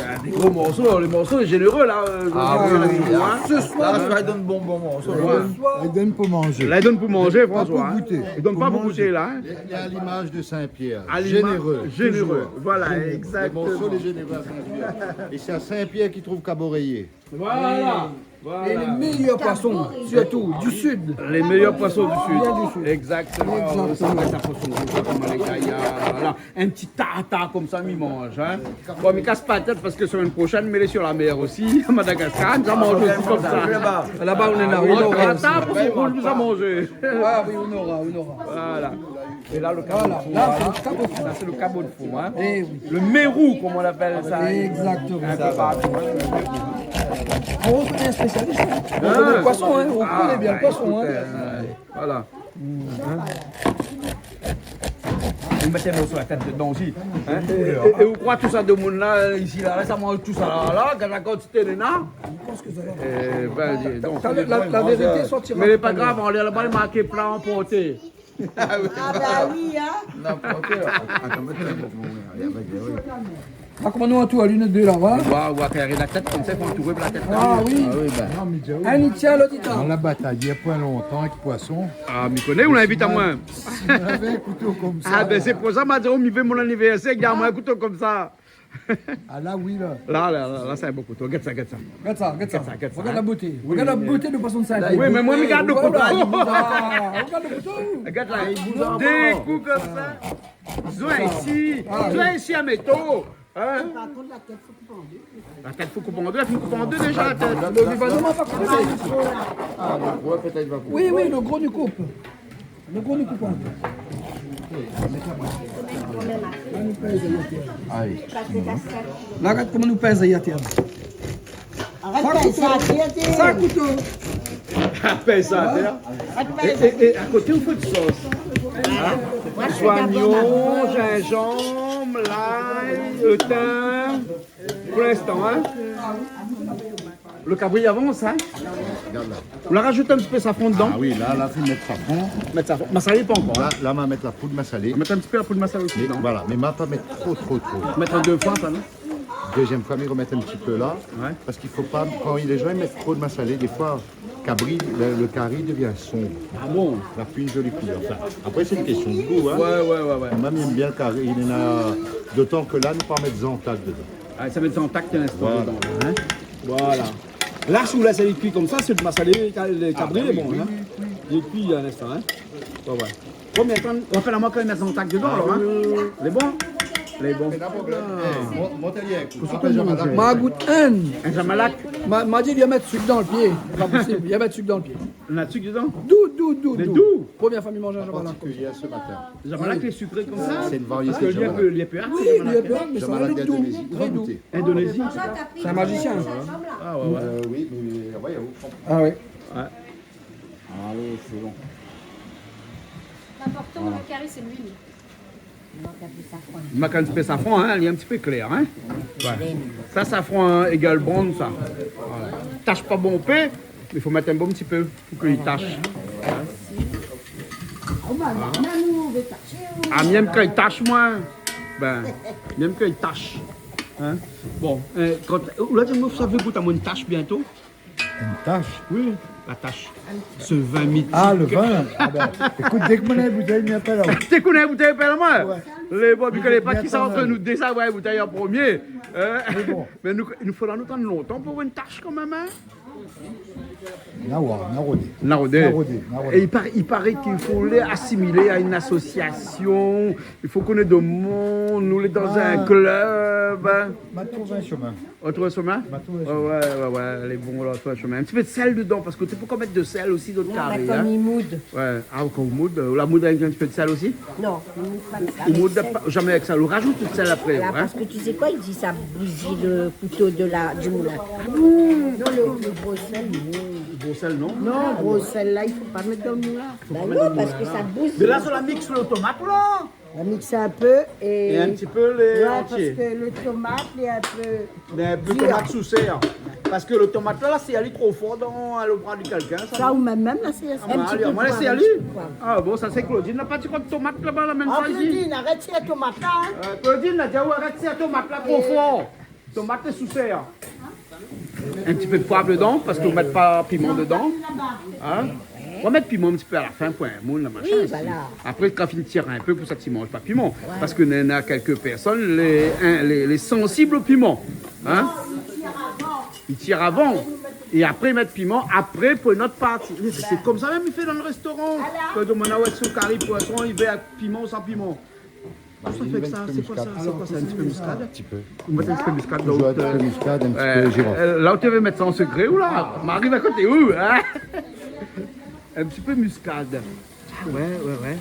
ah, dé gro morso, lé morso lé zénéré, la, euh, ah, oui, oui, hein. Ce soir, la, i donn bon, bon morso, la. Ouais. I donn pou manzé. La, i donn pou manzé, François, hein. Pa pou gouté. I donn pa pou gouté, la, hein. Pou manzé. Lé, lé a l'imaz de Saint-Pierre. A l'imaz, zénéré, zénéré, toujour. Voilà, exactement. Lé morso lé zénéré a Saint-Pierre. É sé a Saint-Pierre k'i trouv kabo réyé. Voilà. Oui. Voilà. Et le meilleur poisson, surtout, du sud. Les meilleurs poissons du sud. Bien du sud. Exactement. Exactement. Sa, sa, poison, koman lé gayar, la. In ti tartar konmsa, mi manz, hein. Bon, mi kas pa la tèt parske semaine prochaine, mi lé sur la mer aussi, à Madagascar, nou sa manz osi konmsa. Laba, laba, nou lé la, oui, on aura aussi. Tartar, poison, nou sa manz. Ah oui, on aura, on aura. Voilà. É la, le kabo de fon, voilà. Là, c'est le kabo de fond. Sa, sé le kabo de fon, hein. Eh oui. Le mérou, comme on appelle ça. Exactement. Un peu partout, hein. On reconnaît un spécialiste, hein. On reconnaît le poisson, hein. On reconnaît bien le poisson, hein. Ah, bah, écoute, euh, voilà. Hein? Ou mèt in morso la tèt dedan osi, hein? É, é, é ou kroi tout sa demoun la, isi la, la, sa manz tout sa la, la, gard la kantité néna. Eh ben, dis donc. La, la, la vérité sortira tout à l'heure. Mé lé pa grav, anlèr laba, lé marké pla anporté. Ah oui. Ah bah oui, hein. N'importe quoi. Attends, mèt in pé, oui, oui. Ah, koman nou antour, lune dé la, va? Ou voi, ou voi kari la tèt, konmsa, i fo antouré la tèt. Ah oui. Ah oui, ben. Non, mé dé, oui. In i tien, lot i tann. Dan la batay, i na poin lontan, èk poison. Ah, mi koné, ou la invit amoin. Si nou lavé in kouto konmsa, ah, ben, la. Sé pou sa, ma di, oh, mi vé mon anivèrsèr, gingn amoin in kouto konmsa. Ah, la, oui, la. La, la, la, la, sé in bo kouto. Gard sa, gard sa. Gard sa, gard sa. Gard sa, gard sa, hein. Regard la boté. Oui, regard la boté de poison singulière. Oui, mé moin, mi gard le kouto. Voilà, li bouz, ah, regard le kouto. Gard la, li bouz ankor. Dé kou konmsa. Zoué isi, ah, oui, zoué isi a méto. Hein? Par kont, la tèt, fo koup an dé. La tèt, fo koup an dé, la fine koup an dé déza, la tèt. Le vivan, non, pa koup an dé. Ah, le gro, pétèt, va koup. Oui, oui, le gro, nou koup. Le gro, nou koup an dé. La, nou pèz ali atèr. Ayi. La, gard koman nou pèz ali atèr. Arèt, sa kouto. Sa kouto. Pèz sa atèr. Arèt, pèz. É, é, é a koté, ou fé de sos. Hein? Zoignon, zinzanm, lay, le tin. Pou l'instan, hein. Le kabri i avans, hein. Gard la. Ou la razout in ti pé safran dedan? Ah oui, la, la, fo mèt safran. Mèt safran. Masalé pa ankor, hein. La, la, ma mèt la poud masalé. Mèt in ti pé la poud masalé osi, non? Mé voilà, mé ma pa mèt tro, tro, tro. Mèt an dé foi, sa, non? Dézièm foi, mi remèt in ti pé la, ouais, parske i fo pa, kan lé jan i mèt tro de masalé, défoi, kabri, le, le kari i devien sonb. Ah bon? La pi in zoli koulèr. Anfin, apré, sé in késtion de gou, hein. Ouais, ouais, ouais, ouais. Moin, mi èm bien le kari, néna, dotan ke la, nou pa mèt zantak dedan. Ah, sa va èt zantak pou l'instan dedan, hein. Voilà. La, si ou lès ali kui konmsa, sé le masalé, le kabri, ah oui, lé bon, oui, hein. Oui, oui. Li lé kui, a l'instan, hein. Ouais, ouais. Konbien de tan, ou rapèl amoin kan i mèt zantak dedan, alor, hein. Ah oui, oui, oui. Lé bon? Lé bon. Mont ali, ékout. Kosa ou pé manzé ? Ma gout inn. In zamalak ? Ma, ma di li va mèt sik dan lo pié. Pa posib, li va mèt sik dan lo pié. Néna sik dedan ? Dou, dou, dou, dou. Promié foi mi manz in zamalak. Particulier ce matin. Zamalak lé sikré konmsa ? Sé in variété de zamalak. Parske li lé in pé, li lé in pé art, zamalak. Zamalak d'Indonésie. Tré dou. Indonésie. Sé in mazisien. Ah ouais, ouais. Euh, oui, mais, ouais, ouais. Ah ouais. Alé, sé bon. Linportan dan lo kari, sé luil. I mank in ti pé safran, in, li lé in ti pé klèr, in. Ouais. Sa, safran égal brown, sa. Voilà. Tash pa bonpé, mé i fo mèt in bon ti pé pou ke li tash. Ah, mi yèm kan li tash, moin. Bin, mi yèm kan li tash. In ? Bon, euh, kan, ou la di amoin, sa i fé gout amoin in tash bientôt. In tash ? Oui, la tash. Se vin mitik. Ah, lo vin. Ah bin, ékout, dèk moin néna in boutèy, mi apèl aou. Dèk ou néna in boutèy, apèl amoin. Ouais. Lé bon, mi koné pa kisa antre nou dé sa, ouais, boutèy an promié. In ? Lé bon. Mé nou, i fodra nou atann lontan pou avoir in tash kan mèm, in ? Na, ouais, na rodé. Na rodé. Na rodé, na rodé. É i par-, i paré k'i fo lé asimilé a in asosiasion, i fo koné domoun, nou lé dan in klèb, in. Ma trouv in shomin. Ou trouv shomin ? Ma trouv shomin. Ouais, ouais, ouais, ouais, lé bon, la, trouv shomin. In ti pé de sèl dedan, parske ou pé ankor mèt de sèl osi dan lo kari, in. Non, mé kan i moud. Ouais. Ah, kan ou moud, euh, ou la moud avèk in ti pé de sèl osi ? Non, i moud pa de sèl. I moud pa, zamé avèk sèl. Ou razout lo sèl apré, in. Voilà, parske tu sais quoi, i di sa bouzi lo kouto de la, du moulin. Non, lo, lo gro sèl, non. Gro sèl, non ? Non, gro sèl la, i fo pa mèt dan lo moulin. Bin non, parske sa bouzi. Mé la, sa la mix lo tomat, la. On va mixer un peu et... Et un petit peu les entiers. Ouais, parce que le tomate, il est un peu dur. Mé in pé tomat sou sèr, in. Parske lo tomat la, la sèr ali tro for dan lo bra de kèlkin, sa, non ? Sa ou mèm, mèm la sèr ali. Ah, bon, sa sé Claudine la parti kot tomat laba, la mèm sa isi. Ah, Claudine, arèt sèr tomat la, in. Euh, Claudine la di aou arèt sèr tomat la tro for. Tomat lé sou sèr. In ti pé de poiv dedan, parske ou mèt pa piman dedan. In ? Ou va mèt piman in ti pé a la fin pou in moun, la, machin. Oui, voilà. Apré, kan fine tir in pé pou sak i manz pa piman. Ouais. Parske néna kèlk pèrsone, lé, in, lé, lé sansib o piman. In ? I tir avan. É apré, i mèt piman, apré, pou in ot parti. Mé sé konmsa mèm i fé dan lo restoran. Kan ou demann aou si ou kari poison, i vé avèk piman ou san piman. Kosa i fé sa ? Sé koi sa ? Sé koi sa ? In ti pé miskad ? In ti pé. Ou mèt in ti pé miskad dan lo, in ti pé jirof. Euh, la ou té vé mèt sa an sekré ou la ? Ma ariv a koté ou, in ? In ti pé miskad. Ah ouais, ouais, ouais.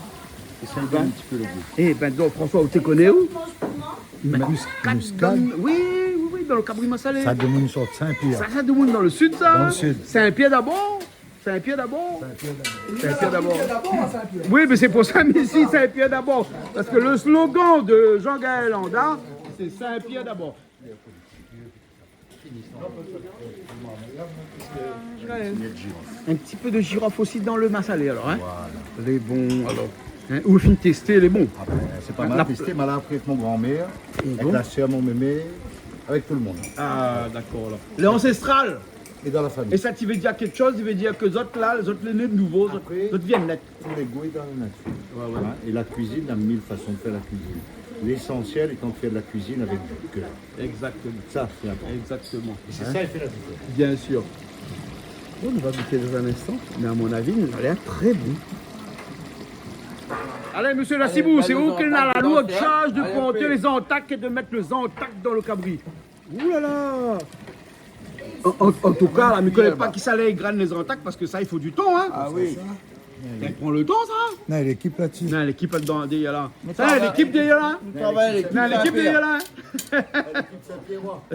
É sa i donn in ti pé lo gou. Eh bin, donk, François, ou té koné ou ? Miskad, miskad. Oui, oui, oui, dan lo kabri masalé. Sa domoun sort Sin-Pièr. Sa, sa domoun dan lo sid, sa. Dan lo sid. Sin-Pièr dabor. Sin-Pièr dabor. Sin-Pièr dabor. Oui, mé sé pou sa, mé isi, Sin-Pièr dabor. Parske lo slogan de Jean-Gaël Anda, sé Sin-Pièr dabor. In ti pé de jirof osi dan lo masalé, alor, in ? Voilà. Lé bon, alor. In, ou fine tèsté, lé bon. Ah bin, sé pa mal tèsté, ma la apri avèk mon granmèr, avèk la sèr, mon mémé, avèk tout lo moun. Ah, dakor, alor. Lé ansestral. É dan la fami. É sa, ti vé dir kèk shoz, ti vé dir ke zot la, zot lé né de nouvo, zot, zot vien nèt. Apré, tout lé gou lé dan la natir. Ouais, ouais. In, é la kuizine, na mil fason de fèr la kuizine. Lésansièl étan de fèr de la kuizine avèk du kèr. Exactement. Sa, sé inportan. Exactement. É sé sa i fé la diférans. Bien sûr. Bon, nou va gouté dan in instan, mé a mon avi, nou la lèr tré bon. Alé, mésyé Lassibou, sé ou ki na la lourd sharz de port lé zantak é de mèt lé zantak dan lo kabri. Ouh la la ! An, an, an tou ka, la, mi koné pa kisa lé grin lé zantak, parske sa, i fo du tan, in. Ah oui. I pran lo tan, sa. Non, lékip la dsi. Non, lékip la dan, dèrièr la. Sa, lékip dèrièr la. Nou travay lékip, non, lékip dèrièr la, in.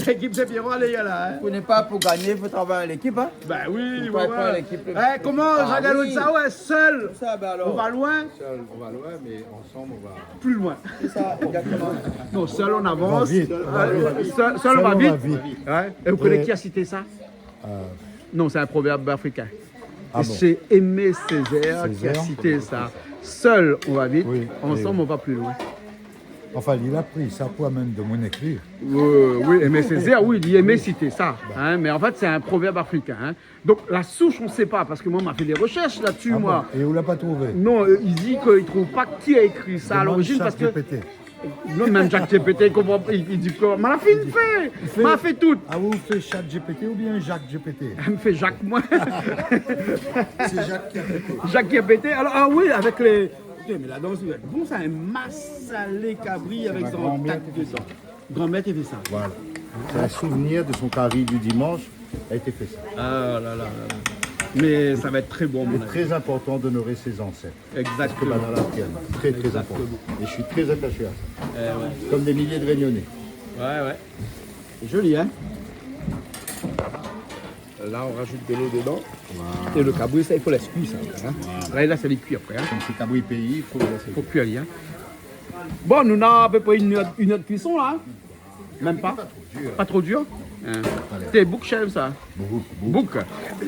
Lékip Sin-Pièrois dèrièr la, in. Ou koné pa, pou gagné, fo travay lékip, in. Bin oui, ouais, ouais. Fo pa lékip. Eh, koman, Jean-Gaël, sa, ouais, sèl, ou va loin. Sèl, ou va loin, mé ansanm, ou va pli loin. Sé sa, égzaktoman. Non, sèl, ou avans. Ou va vit, ou va vit. Sèl, sèl, ou va vit. Sèl, ou va vit. Ouais. É ou koné ki la sité sa ? Euh. Non, sé in provèrb afrikin. Ah bon ? É sé Aimé Césaire ki la sité sa. Césaire. Sèl, ou va vit, ansanm, ou va pli loin. Oui, oui. Anfin, li la pri sa pou amenn domoun ékri. Euh, oui, Aimé Césaire, oui, li èm sité sa, in, mé an fèt, sé in provèrb afrikin, in. Donk, la sours, on sait pas, parske moin, ma fé dé roshèrsh la dsi, moin. Ah bon ? É ou la pa trouvé ? Non, euh, i di ke i trouv pa ki la ékri sa a lorizin, parske... Demann ChatGPT. Non, mèm ChatGPT i konpran, i, i di koi ? Ma la fine fé. I fé... Ma fé tout. Ah, ou fé ChatGPT oubien Jacques G P T ? Mi fé Jacques, moin. Sé Jacques ki la pété. Jacques ki la pété. Alor, ah oui, avèk lé, Mé la dan, sé bon sa, in masalé kabri avèk son tak dedan. Sé ma granmèr ki fé sa. Granmèr té fé sa. Voilà. C'est un souvenir de son carry du dimanche, elle a été fait ça. Ah là là là là. Mais ça va être très bon, à mon avis. C'est très important d'honorer ses ancêtres. Exactement. C'est ce que Banal a appris à moi. Très, très important. Exactement. Et je suis très attaché à ça. Eh ouais. Comme des milliers de Réunionnais. Ouais, ouais. Joli, hein ? Là, on rajoute de l'eau dedans. Voilà. Et le cabri, ça, il faut laisser cuire, ça, hein. Voilà. Là, là, ça va cuire après, hein. Comme c'est cabri pays, il faut le laisser cuire. Faut cuire, hein. Bon, nou néna à peu près une heure, une heure de cuisson, là, hein. Même pas. Pas trop dur. Pas trop dur. Hein. Allez. Té bouk shèv, sa. Bouk, bouk. Bouk.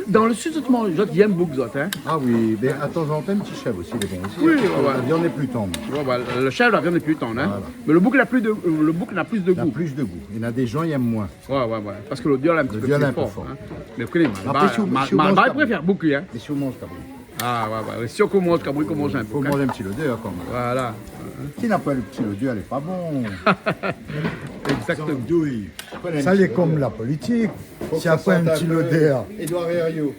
Dans le sud, zot i manz, zot i èm bouk, zot, hein. Ah oui, mais de temps en temps, un petit chèvre aussi, il est bon aussi. Oui, ouais, ouais. La viande est plus tendre. Ouais, ouais, le chèvre, la viande est plus tendre, hein. Voilà. Mais le bouk, il a plus de, le bouk, il a plus de goût. Il a plus de goût. Il y en a des gens, ils aiment moins. Ouais, ouais, ouais. Parce que l'odeur, là, un petit peu plus fort, hein. L'odeur, là, est un peu fort. Mais écoutez, après, si ou, si ou manz kabri, préfère bouk, hein. Mais si ou manz kabri. Ah, ouais, ouais. Si ou manz kabri, ou manz in bouk, hein. Faut manz in ti lodèr, kan mèm. Voilà. Si na pa lo ti lodèr, lé pa bon. Exactement. Zandouy. Sa, lé kom la politik. Si na pa in ti lodèr. Édouard Herriot.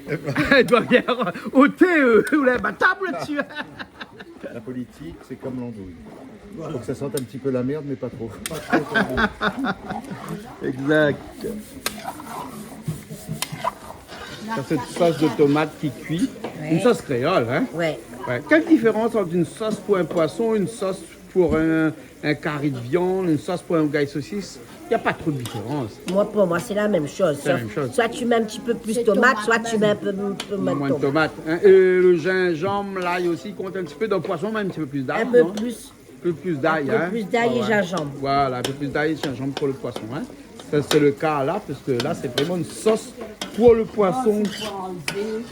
Édouard Herriot. Oté, euh, ou la bat tab la-dsi. La politique, c'est comme l'andouille. Voilà. Faut que ça sente un petit peu la merde, mais pas trop. Pas trop, pas trop. Exact. Ça, c'est une sauce de tomate qui cuit. Ouais. Une sauce créole, hein ? Ouais. Ouais. Quelle différence entre une sauce pour un poisson, une sauce pour un, un carry de viande, une sauce pour un rougail saucisse ? Il y a pas trop de différence. Moi, pour moi, c'est la même chose. C'est la même chose. Soit tu mets un petit peu plus de tomate, soit tu mets un peu, un peu moins de tomate. Moins de tomate, hein. Et le gingembre, l'ail aussi compte un petit peu. Dans le poisson, on met un petit peu plus d'ail, non ? Un peu plus. Un peu plus d'ail, hein. Un peu plus d'ail et gingembre. Ouais, ouais. Voilà, un peu plus d'ail et gingembre pour le poisson, hein. Ça, c'est le cas là, parce que là, c'est vraiment une sauce pour le poisson. Oh, c'est pour enlever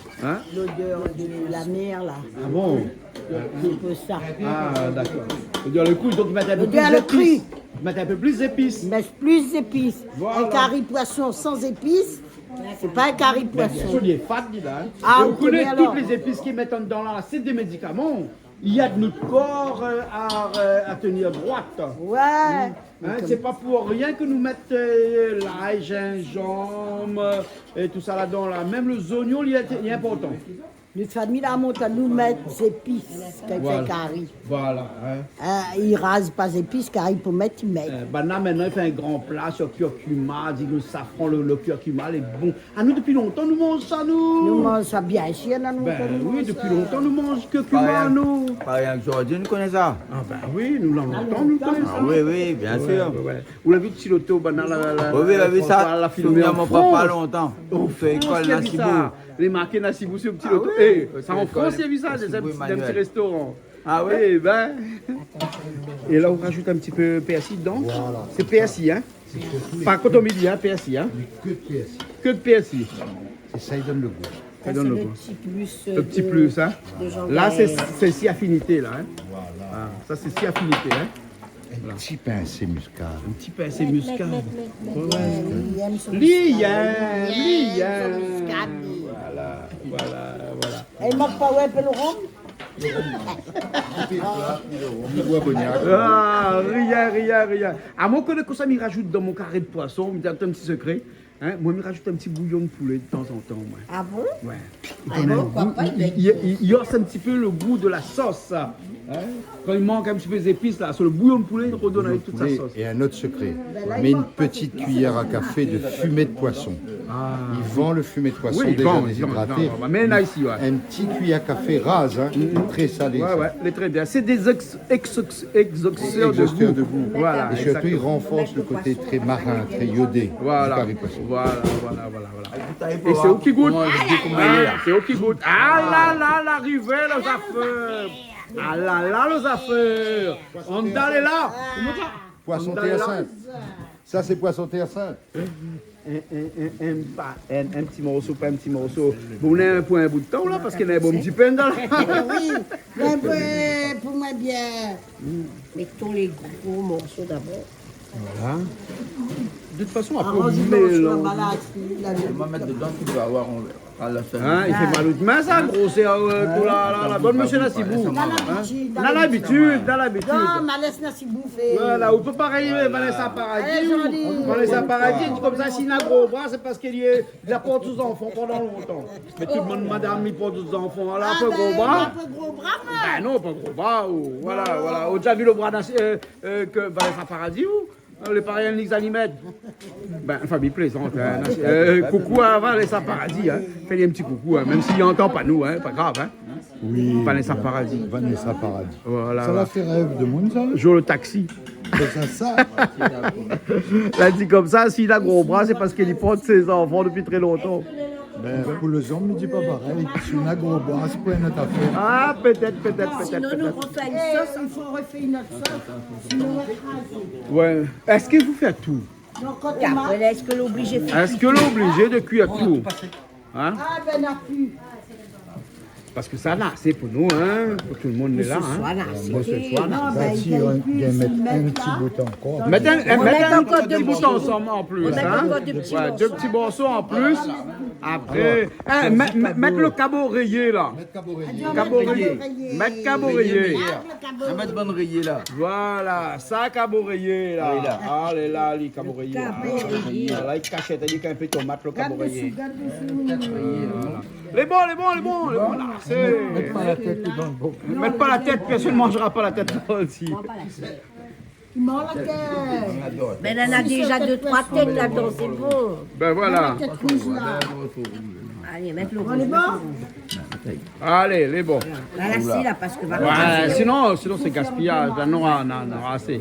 l'odeur de la mer, là. Hein ? Ah bon ? Un peu ça. Ah, d'accord. L'odeur, le goût, donc, ils mettent un peu plus d'épices. L'odeur, le cru. Ils mettent un peu plus d'épices. Ils mettent plus d'épices. Voilà. Un carry poisson sans épices, c'est pas un carry poisson. Mais bien sûr, il est fat, là, hein. Ah, vous connaissez alors. Et vous connaissez toutes les épices qu'ils mettent dedans, là, c'est des médicaments. Il y a de notre corps, euh, à, euh, à tenir droite. Ouais. Hein, c'est pas pour rien que nous mettons, euh, l'ail, gingembre, euh, et tout ça là-dedans, là. Même les oignons, il est, il est important. Nout fami la mont anou mèt zépis, kan i fé kari. Voilà, hein. Hein, i raz pa zépis, kari pou mèt, i mèt. Euh, banna, mintnan, i fé in gran pla sur kurkuma, di le safran, le, le kurkuma, lé bon. Ah, nou, dopi lontan, nou manz sa, nou. Nou manz sa, bien sir, nou, nou manz sa. Ben oui, dopi lontan, nou manz kurkuma, nou. Parèy, parèy avèk Jordi, nou koné sa. Ah ben oui, nou, lontan, nou koné sa. Ah oui, oui, bien sir. Ouais, ouais, ouais. Ou la vi ti loto, banna la, la, la, oui, oui, la vi sa. François la filmé an Frans. Souvenir, mon papa, lontan. An Frans, li la vi sa. Lé marké Nassibou sur ti loto. Ah oui. Eh, sa an Frans, li la vi sa, dan in ti restoran. Ah ouais. Eh ben. Et là, on rajoute un petit peu persil dedans. Voilà, c'est ça. C'est persil, hein. C'est surtout les... Pas coton midi, hein, persil, hein. Mais que de persil. Que de persil. Et ça, il donne le goût. Ça, c'est le petit plus, euh, de Jean-Gaël. Le petit plus, hein. Là, c'est, c'est si affinité, là, hein. Voilà. Ah, ça, c'est si affinité, hein. Voilà. Un petit pincé muscade. Un petit pincé muscade. Mèt, mèt, mèt, mèt. Ouais. Li yèm, li yèm. Li yèm son muscade. Voilà, voilà, voilà. É i mank pa, ouais, in pé le rom. Ah, rien, rien, rien. Ah, moin, kan mi rajout dan mon kari de poisson, mi di aou in ti sekré. Hein, moin, mi rajout in ti bouyon de poulé de tan zan tan, moin. Ah bon ? Ouais. Ah bon, pourquoi pas ? I donn in gou, i, i, i, i os in ti pé le gou de la sos, sa. Hein ? Kan i mank in ti pé zépis, la, sur le bouyon de poulé, i redonn avèk tout sa sos. Bouyon de poulé. Et un autre secret. Mets une petite cuillère à café de fumée de poisson. Ah. Ils vendent le fumée de poisson déjà déshydraté. Oui, i vann, i vann, i vann. Mé la, isi, ouais. Un petit cuillère à café raz, hein, très salé, ça. Ouais, ouais, lé trè bien. C'est des ex-, ex-, ex-, exhausteurs de goût. Exhausteurs de goût. Voilà, exactement. Et surtout, il renforce le côté très marin, très iodé du kari poisson. Voilà, voilà, voilà, voilà. É sé ou ki gout. Sé ou ki gout. Ah la la, larivé, lo zafèr. Ah la la, lo zafèr. Andalé la. Poisson terre sainte. Ça, c'est poisson terre sainte. In, in, in, in, pa, in, in ti morso, pa in ti morso. Bon, nou néna pou in bout tan la, parske nou néna in bon ti pin dan la. Oui, mé, euh, pou moin, bien. Mettons les gros morceaux d'abord. Voilà. De tout fason, apré, ou mélanz. Aranz ali, la, la, la. Ou va mèt dedan, ou va voir, on, a la fin. Hin, i fé mal out min, sa, gro, sé, eu, tout la, la, la. Donn mésyé Nassibou. Hin ? Na labitid, na labitid. Non, mé lès Nassibou fé. Voilà, ou pé pa rayé Vanessa Paradis, ou, Vanessa Paradis, konmsa, si li na gro bra, sé parské li lé Li la port son zanfan pandan lontan. Mé tout demoun, madam, li port son zanfan. Ala, pa gro bra. Ah ben, pa gro bra, mé. Ben non, pa gro bra, ou, voilà, voilà. Ou la déza vi lo bra d'As-, eu, eu, ke Vanessa Paradis, ou, eu, lé parèy Nix Animed. Ben, anfin, mi plézant, hin. Eu, koukou a Vanessa Paradis, hin. Fé ali in ti koukou, hin. Mèm si li antann pa nou, hin, pa grav, hin. Oui, Vanessa Paradis. Vanessa Paradis. Voilà, voilà. Sa la fé rèv demoun, sa. Jour le taxi. Sé sa, sa. La di konmsa, si li na gro bra, sé parské li port son zanfan dopi trè lontan. Ben, pou lé zonm, mi di pa parèy. Si ou na gro bra, sé pou in ot afèr. Ah, pétèt, pétèt, pétèt. Sinon, nou pétèt. Refé in sos. Eh, i fo refé in ot sos. Sinon, nou va krazé. Ouais. Èske i fo fé tout ? Non, kan... É apré, la, èske lé oblizé fé kui tout ? Èske lé oblizé kui tout ? Hin ? Ah ben, na pi. Parské sa la, sé pou nou, hin, pou tout demoun lé la, hin. Mé sé swar la, sé swar la. Non, ben, i gingn kui, i mèt in ti bout ankor. Mèt in, mèt in ti bout ansanm an plis, hin. Ou mèt ankor dé ti morso. Ouais, dé ti morso an plis. Apré, hin, mèt, mèt, mèt lo kab oréyé la. Kab oréyé. Mèt kab oréyé. Ah, mèt bann oréyé la. Voilà, sa kab oréyé la. Alé la, li kab oréyé la. Kab oréyé. Ala, li kashèt, li kashèt in pé tomat, lo kab oréyé. Gard désou, gard désou. Voilà. Lé bon, lé bon, lé bon, lé bon la. Sé... Mèt pa la tèt dan lo bok. Mèt pa la tèt, pèrsone i manzra pa la tèt isi. Pran pa la tèt. Mé néna déza dé, troi tèt ladan, sé bon. Ben voilà. Néna tèt riz la. Alé, mèt lo riz. Lé bon ? Alé, lé bon. Voilà. La, la, sé la, parské... Ouais, sinon, sinon sé gaspiyaz. La, non, non, non, asé.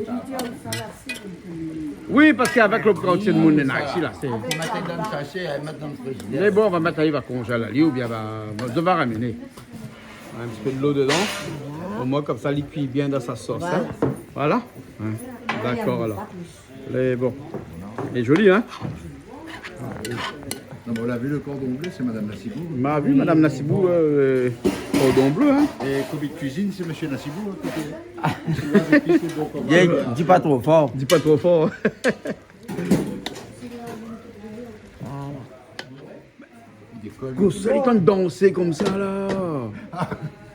Oui, parské avèk lo kantité demoun néna isi la, sé... Mèt dan sashé, mèt dan frizidèr. Mé bon, nou va mèt, li va konzèl ali, oubien va, va, va ramené. In ti pé dolo dedan. Omoin konmsa li kui bien dan sa sos, hin. Voilà. Voilà. Hin. Dakor, alor. Lé bon. Lé zoli, hin ? Non, mé ou la vi lo kordon blé, sé madam Nassibou. Ma vi madam Nassibou, eu, kordon blé, hin. É komi kuizine, sé mésyé Nassibou, hin, koté. Di pa tro for. Di pa tro for. Voilà. Kosa li antann dansé konmsa la ?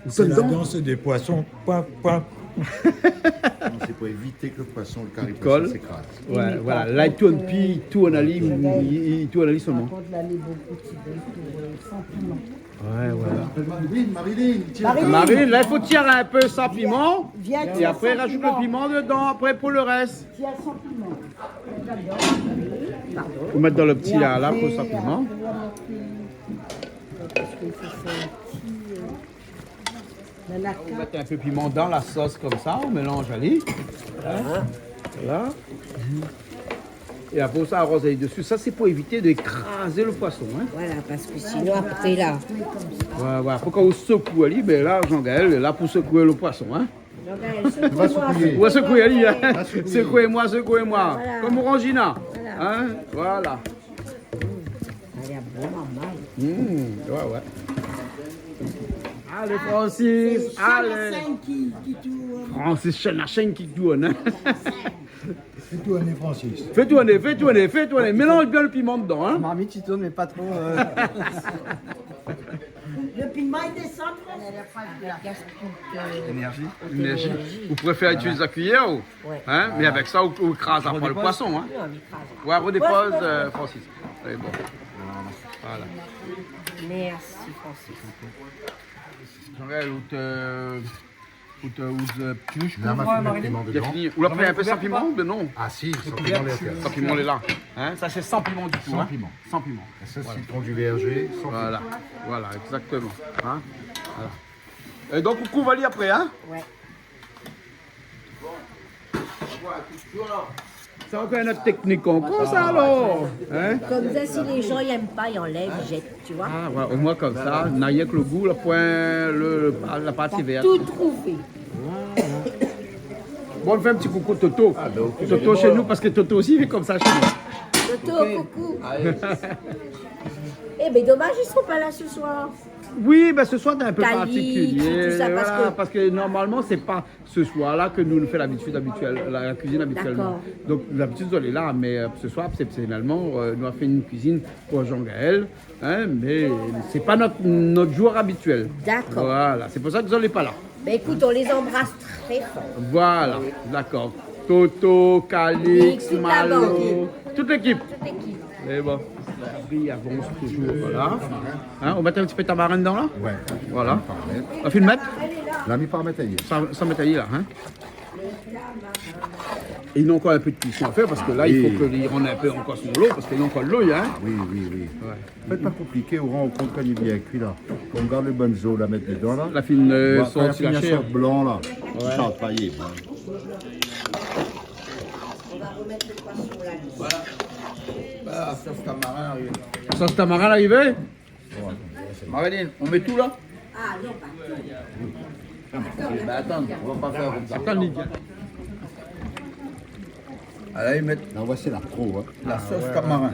Sé la dans dé poison. Paf, paf. Non, sé pou évité ke lo poison, lo kari poison i kol. Ouais, voilà. La, li tourn pi, li tourn ali, li, li tourn ali solman. Par kont, la, lé bonpé ti bèl pou, eu, san piman. Ouais, voilà. Marilyn, Marilyn, tiens. Marilyn, la, i fo tir in pé san piman. Vien, é apré, razout lo piman dedan, apré, pou lo rès. Tiens, san piman. Ou mèt dan lo ti la, la, pou san piman. Parské i fo fé in ti, eu, nanaka. Ou mèt in pé piman dan la sos konmsa, ou mélanz ali. Hin ? Voilà. É apré sa, aroz ali dsi. Sa, sé pou évité d'ékrazé lo poison, hin. Voilà, parské sinon, apré, la. Ouais, ouais. Apré, kan ou sékou ali, ben la, Jean-Gaël lé la pou sékou lo poison, hin. Ou va sékou ali, hin. Sékou amoin, sékou amoin. Voilà. Konm Orangina. Voilà. Hin ? Voilà. Alé, bon, maman. Mm, ouais, ouais. Alé, Francis, alé. Francis, shèn a shèn ki tourn, hin. Fé tourné, Francis. Fé tourné, fé tourné, fé tourné. Mélanz bien lo piman dedan, hin. Marmit i tourn, mé pa tro, eu. Lo piman i désann. Énergie. Énergie. Ou préfèr itiliz la kuiyèr, ou ? Ouais. Hin ? Mé avèk sa, ou, ou kraz pa lo poison, hin. Non, ou kraz. Ouais, rodépoz, eu, Francis. Alé, bon. Voilà. Mèrsi, Francis. Jean-Gaël, ou té, ou té, ou té, tu veux, je peux... La, ma fine mèt piman dedan. Ou la pran in pé san piman, mé non. Ah si, san piman, lé la. San piman, lé la. Hin ? Sa, sé san piman ditou, hin ? San piman. San piman. É sa, voilà. Sitron du verger, san piman. Voilà. Voilà, exactement. Hin ? Voilà. É donk, ou kouv ali apré, hin ? Ouais. Sa ankor in ot téknik ankor, sa, alor. Hin ? Konmsa, si lé jan i èm pa, i anlèv, i zèt, tu vois. Ah, ouais, omoin konmsa, na rienk lo gou, la poin, lo, lo, la parti vèr. T'as tout trouvé. Bon, nou fé in ti koukou Toto. Ah, ben, ok. Toto shé nou, parské Toto osi, li fé konmsa shé nou. Toto, koukou. Alé. Eh ben, domaz, i sra pa la se soir. Oui, ben, ce soir, c'est un peu particulier. Tout ça, parce que normalement, c'est pas ce soir-là que nous, nous faisons l'habitude habituelle, la, la cuisine habituellement. D'accord. Donc, d'habitude, on est là, mais, euh, ce soir, exceptionnellement, euh, nous avons fait une cuisine pour Jean-Gaël, hein, mais c'est pas notre, notre jour habituel. D'accord. Voilà, c'est pour ça que vous n'êtes pas là. Ben, écoute, on les embrasse très fort. Voilà, d'accord. Toto, Calix, Calix, toute la bande. Malo, toute l'équipe. Toute l'équipe. É bon, la bri i avans toujour, voilà. Hein, nou mèt in ti pé tamarin dedan la ? Ouais. Voilà. La fine mèt ? La mi pa mèt ayèr. Sa, sa mèt ayèr la, hein ? É néna ankor in pé de kuison a fèr parske la, i fo ke li rann in pé ankor son lo, parske néna ankor de lo, hein ? Oui, oui, oui. Ouais. Fé pa konpliké, ou rann kont kan li vien kui la. Kan ou gard lo bann zo la mèt dedan la. La fine, euh, voilà, kan la fine sort la shèr blan la. Ouais. Sa pa yé, bon. Voilà, sos tamarin arivé. Sos tamarin arivé ? Ouais. Marie-Line, on met tout là ? Ah non, pas tout. Ben, attends, on va pas faire comme ça. Attends, Lydia. Allez, mettre. Là, voici la pro, hein. La sauce tamarin.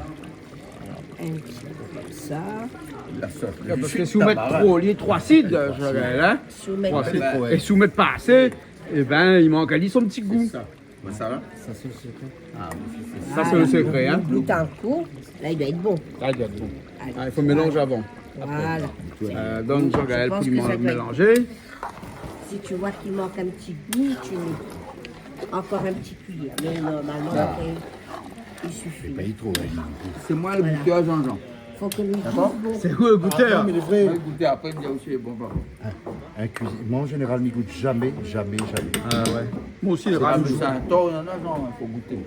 Un petit peu comme ça. La sauce. Ouais, parce que si vous mettez trop, il y a trois acides, je regarde, hein. Si vous mettez trop, ouais. Et si vous mettez pas assez, eh ben, il manque à lui son petit goût. C'est ça. Sa la ? Sa sé lo sekré. Ah oui, sé sa. Sa sé lo sekré, hein. Gout in kou. La, li doi èt bon. La, li doi èt bon. Alé. Ah, i fo mélanzé avan. Voilà. Euh, donn Jean-Gaël pou mélanzé. Je pense que ça doit être bon. Si tu vois qu'il manque un petit goût, tu mets encore un petit cuillère. Mais normalement, après, il suffit. Fé pa tro, hein. Voilà. C'est moi le goûteur, Jean-Jean. Faut que lui dise bon. D'accord ? C'est vous le goûteur. Ah non, mais le vrai. Moi, le goûteur, après, il dit aussi, bon, bon. Hein, in kuizine, moin an zénéral, mi gout zamé, zamé, zamé. Ah ouais. Moin osi, sé pa rarman. Sé in tor, néna, non, fo gouté.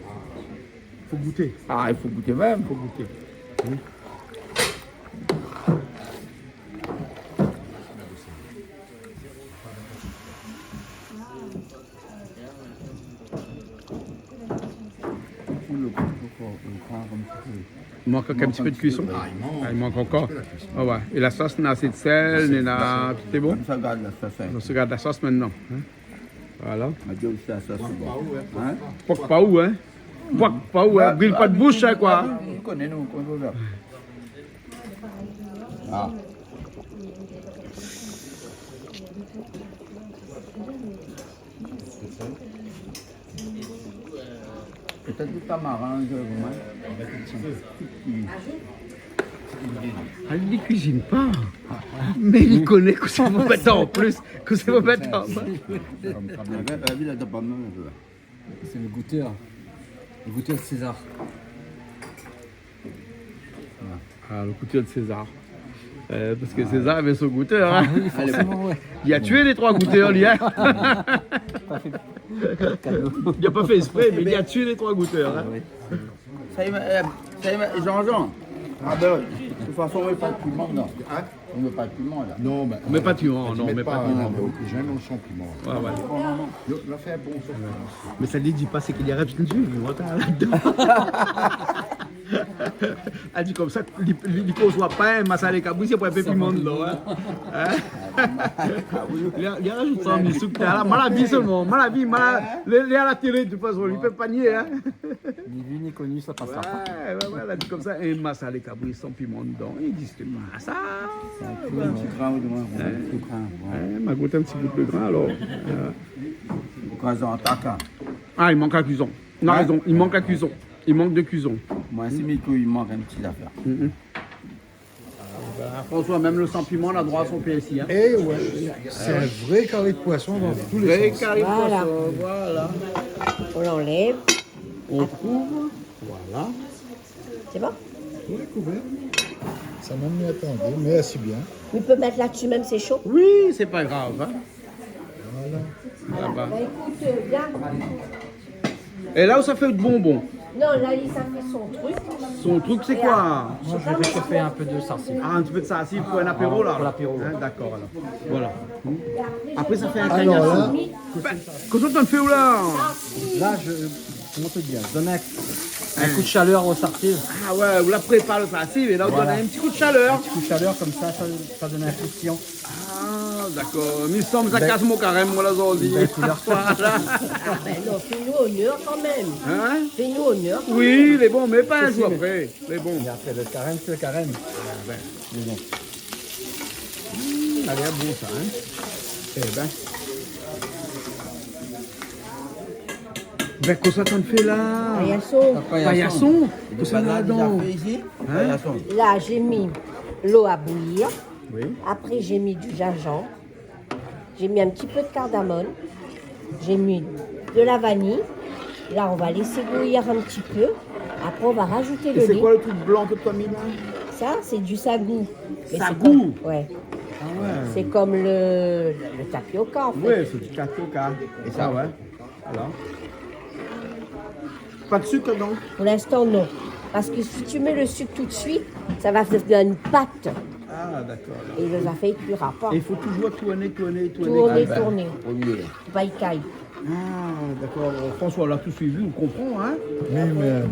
Fo gouté. Ah, i fo gouté mèm. Fo gouté. I mank in ti pé de kuison. Ah, i mank. Ah, i mank ankor. Ah ouais. É la sos, néna asé de sèl, néna, tout lé bon. Sa gard la sos, hein. Nou sa gard la sos mintnan, hein. Voilà. Ma di aou sa, sa sé bon. Hein ? Pok pa ou, hein ? Pok pa ou, hein ? Bril pa out boush, hein, koi. Ah, nou koné, nou, koman sa. Ah. Pétèt lo tamarin, je, moin. Ah, li kuizine pa. Mé li koné kosa i fo mèt an plis, kosa i fo mèt an moin. La vi la, la pa mèm, la. C'est le goûteur. Le goûteur de César. Ah, le goûteur de César. Euh, parce que César avait son goûteur, hein. Ah oui, forcément, ouais. Il a tué les trois goûteurs, lui, hein. Pas fait cadeau. Il a pas fait exprès, mais il a tué les trois goûteurs, hein. Ah oui. Sa i mèt, euh, sa i mèt, Jean-Jean. Ah ben, de toute façon, on met pas de piment dedans. Hein ? On met pas de piment, là. Non, ben, on met pas de piment, non, on met pas de piment. Hein, donc, j'aime sans piment. Ouais, ouais. Non, non, non. Mé sa li di pa, sé ke li la répond, li, moin, la-dedan. Èl i di konmsa, li, li, li kozoi pa in masalé kabri, sé pa in pé piman dedan, hein. Hein ? Li la, li la razout sa, mi souk, la, moin la vi solman, moin la vi, moin la, li, li lé a la télé, de tout fason, li pé pa nié, hein. Ni vu ni connu, sa i pas pa. Ouais, ouais, ouais, la di konmsa, in masalé kabri san piman dedan, i égzis pa sa. In ti grin, di moin, in ti grin, ouais. Ouais, ma gout in ti bout de grin, alor. Euh. Koi, an tak, hein. Ah, i mank la kuison. Ou na rézon, i mank la kuison. I mank de kuison. Moin, sé mi kou, i mank in ti zafèr. Mm, mm. Ben, François, mèm lo san piman la droi a son pèrsi, hein. Eh ouais, c'est un vrai carré de poisson dans tous les sens. Vrai carré de poisson, voilà. On enlève. On couvre, voilà. C'est bon ? Oui, couvert. Ça m'a mis à attendre, mais assez bien. On peut mettre là-dessus, même c'est chaud. Oui, c'est pas grave, hein. Voilà. Voilà. Bah, écoute, euh, bien. É la ou sa fé out bonbon ? Non, la, li sa fé son truk. Son truk, sé koi ? Moi, je vais réchauffer un peu de sarsi. Ah, in ti pé de sarsi pou in apéro, la. Ah, pour l'apéro, ouais. Hein, dakor, alor. Voilà. Apré, sa fé in kanyas. Alor la, ben, kosa ou la fé, ou la ? Là, je, comment te dire, donne un, un coup de chaleur au sarsi. Ah ouais, ou la prépar lo sarsi, é la ou donn in ti kou de shalèr. Voilà. Un petit coup de chaleur, comme ça, ça, ça donne un croustillant. Ah, dakor. Mi sanm sa kas mon karèm, moin, la zordi. Belle couleur. Voilà. Ah ben non, fais-nous honneur quand même. Hein ? Fais-nous honneur quand même. Oui, lé bon, mé pa in zour apré. Lé bon. Et après le carême, c'est le carême. Ah ben. Lé bon. Sa la lèr bon sa, in ? Ébin. Bin, kosa ou fé la ? Payason. Payason. Payason. Kosa ou la la déza fé isi ? In ? Payason. Là, j'ai mis l'eau à bouillir. Oui. Après, j'ai mis du gingembre. J'ai mis un petit peu de cardamome. J'ai mis de la vanille. Là, on va laisser bouillir un petit peu. Après, on va rajouter le lait. Et c'est quoi le truc blanc que t'as mis là ? Ça, c'est du sagou. Mais c'est... Sagou ? Comme, ouais. Ah ouais. C'est comme le, le, le tapioca, en fait. Ouais, c'est du tapioca. Et ça, ouais. Alors ? Pas de sucre dedans ? Pour l'instant, non. Parce que si tu mets le sucre tout de suite, ça va faire une pâte. Ah, d'accord, d'accord. Et le zafèr i kuira pa. Et il faut toujours tourner, tourner, tourner. Tourner, tourner. Ah ben, faut pas y cailler. Ah, d'accord. François, on l'a tout suivi, on comprend, hein ? Oui, mais,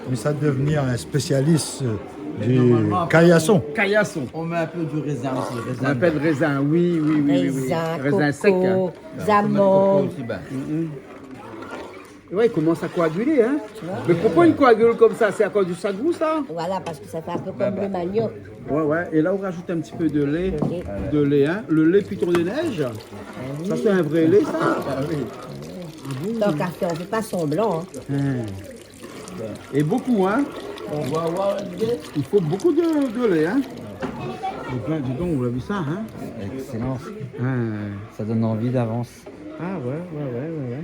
mais ça devient un spécialiste, euh, du caillassons. Caillassons. On met un peu du raisin aussi, raisin. On appelle raisin, oui, oui, oui, oui, oui. Raisin, coco, amandes. Raisin sec, hein. Faut mettre coco aussi, ben. Mm, mm. Ouais, il commence à coaguler, hein. Tu vois ? Mais pourquoi il coagule comme ça ? C'est à cause du sagou, ça ? Voilà, parce que ça fait un peu comme le manioc. Ouais, ouais. Et là, on rajoute un petit peu de lait. De lait. De lait, hein. Le lait Python des neiges. Ah oui. Ça, c'est un vrai lait, ça ? Ah oui. Ah bon ? Tant qu'à faire, on fait pas semblant, hein. Hein. Et beaucoup, hein. Ouais. Il faut beaucoup de, de lait, hein. Donc là, dis donc, on a vu ça, hein. Excellent. Hein. Ça donne envie d'avance. Ah ouais, ouais, ouais, ouais, ouais.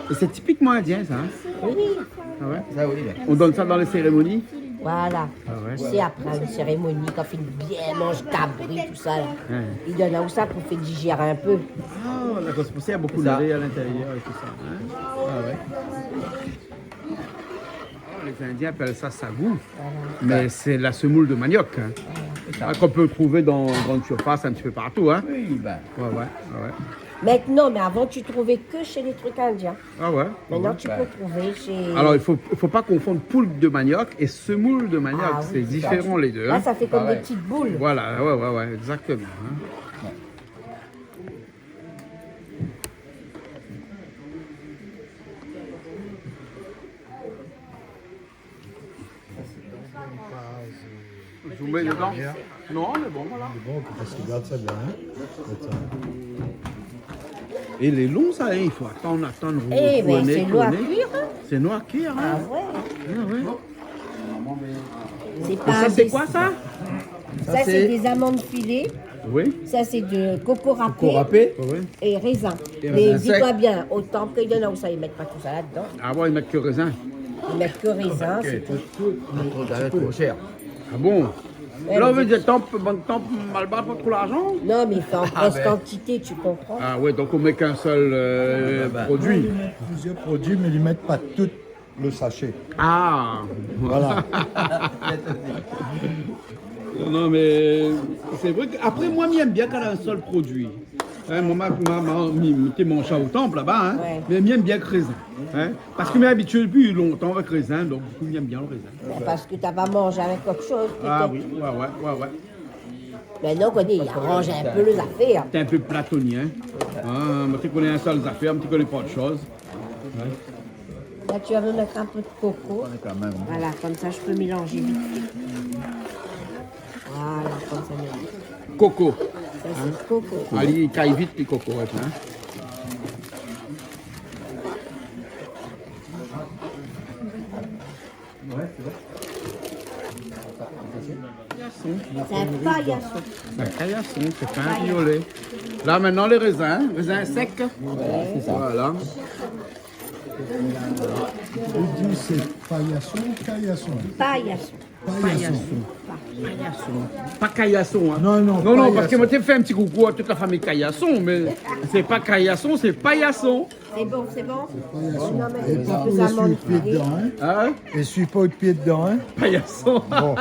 Et c'est typiquement indien, ça, hein ? Oui. Ah ouais ? Ça, oui, là. On donne ça dans les cérémonies ? Voilà. Ah ouais. Tu sais, après une cérémonie, quand on fait bien manger cabri, tout ça, là, hein, ils donnent ça pour faire digérer un peu. Ah, d'accord, c'est pour ça qu'il y a beaucoup de lait à l'intérieur et tout ça, hein ? Ah ouais. Les Indiens appellent ça sagou, mais c'est la semoule de manioc, hein, qu'on peut trouver dans grande surface un petit peu partout, hein. Oui, ben. Ouais, ouais, ouais, ouais. Maintenant, mais avant, tu trouvais que chez les trucs indiens. Ah ouais, ouais, ouais. Maintenant, tu peux trouver chez... Alors, il faut, il faut pas confondre poule de manioc et semoule de manioc. Ah oui, c'est différent, les deux, hein. Là, ça fait comme des petites boules. Voilà, ouais, ouais, ouais, exactement, hein. Ouais. Vous mettez dedans ? Non, c'est bon, voilà. Bon, parce que regarde ça bien, hein. Attends. Et il est long, ça, hein. Il faut attendre, attendre, tourner, tourner. Eh ben, c'est long à cuire, hein. C'est long à cuire, hein. Ah ouais. Ah ouais. C'est pas... Et ça, c'est quoi, ça ? Ça, c'est des amandes filées. Oui. Ça, c'est de coco râpé. Coco râpé. Oui. Et raisin. Et raisin sec. Mais dis-toi bien, au temple, il y en a où ça, ils mettent pas tout ça là-dedans. Ah bon, ils mettent que raisin. Ils mettent que raisin, c'est tout. Trop, trop, trop cher. Ah bon ? Ouais, là, on veut dire, temple, bann temple malbar, pas trop l'argent. Non, mais il faut en grosse quantité, tu comprends. Ah ouais, donc on met qu'un seul, euh, produit. Non, ils mettent plusieurs produits, mais ils mettent pas tout le sachet. Ah. Voilà. Non, mais c'est vrai que, après, moi, mi èm bien kan néna un seul produit. Hein, moi, ma, ma, ma, mi, mi té manz sa au temple là-bas, hein. Ouais. Mais mi èm bien le raisin, hein. Parce que mi lé abitié depuis longtemps avec raisin, donc du coup, mi èm bien le raisin. Ben, parce que t'as pas mangé avec autre chose, peut-être. Ah oui, ouais, ouais, ouais, ouais. Maintenant, on connaît, il arrange un peu les affaires. T'es un peu platonien, hein. Ah, moi, tu connais un seul affaire, tu connais pas autre chose. Ouais. Là, tu vas me mettre un peu de coco. Quand même. Voilà, comme ça, je peux mélanger vite fait. Voilà, comme ça, mélange. Coco. Ça, c'est coco. Hein ? Allez, il caille vite, les cocos, ouais, hein. C'est un paillasson. C'est un paillasson, c'est pas un violet. Là, maintenant, les raisins, hein, raisins secs. Voilà, c'est ça. Voilà. Il dit c'est paillasson ou caillasson ? Paillasson. Paillasson. Paillasson. Pas caillasson, hein. Non, non, non, non, parce que moi, je fais un petit coucou à toute la famille Caillasson, mais c'est pas caillasson, c'est paillasson. C'est bon, c'est bon. Paillasson. Non, mais... Et pas pour essuyer le pied dedans, hein ? Hein ? Essuie pas le pied dedans, hein ? Paillasson. Bon.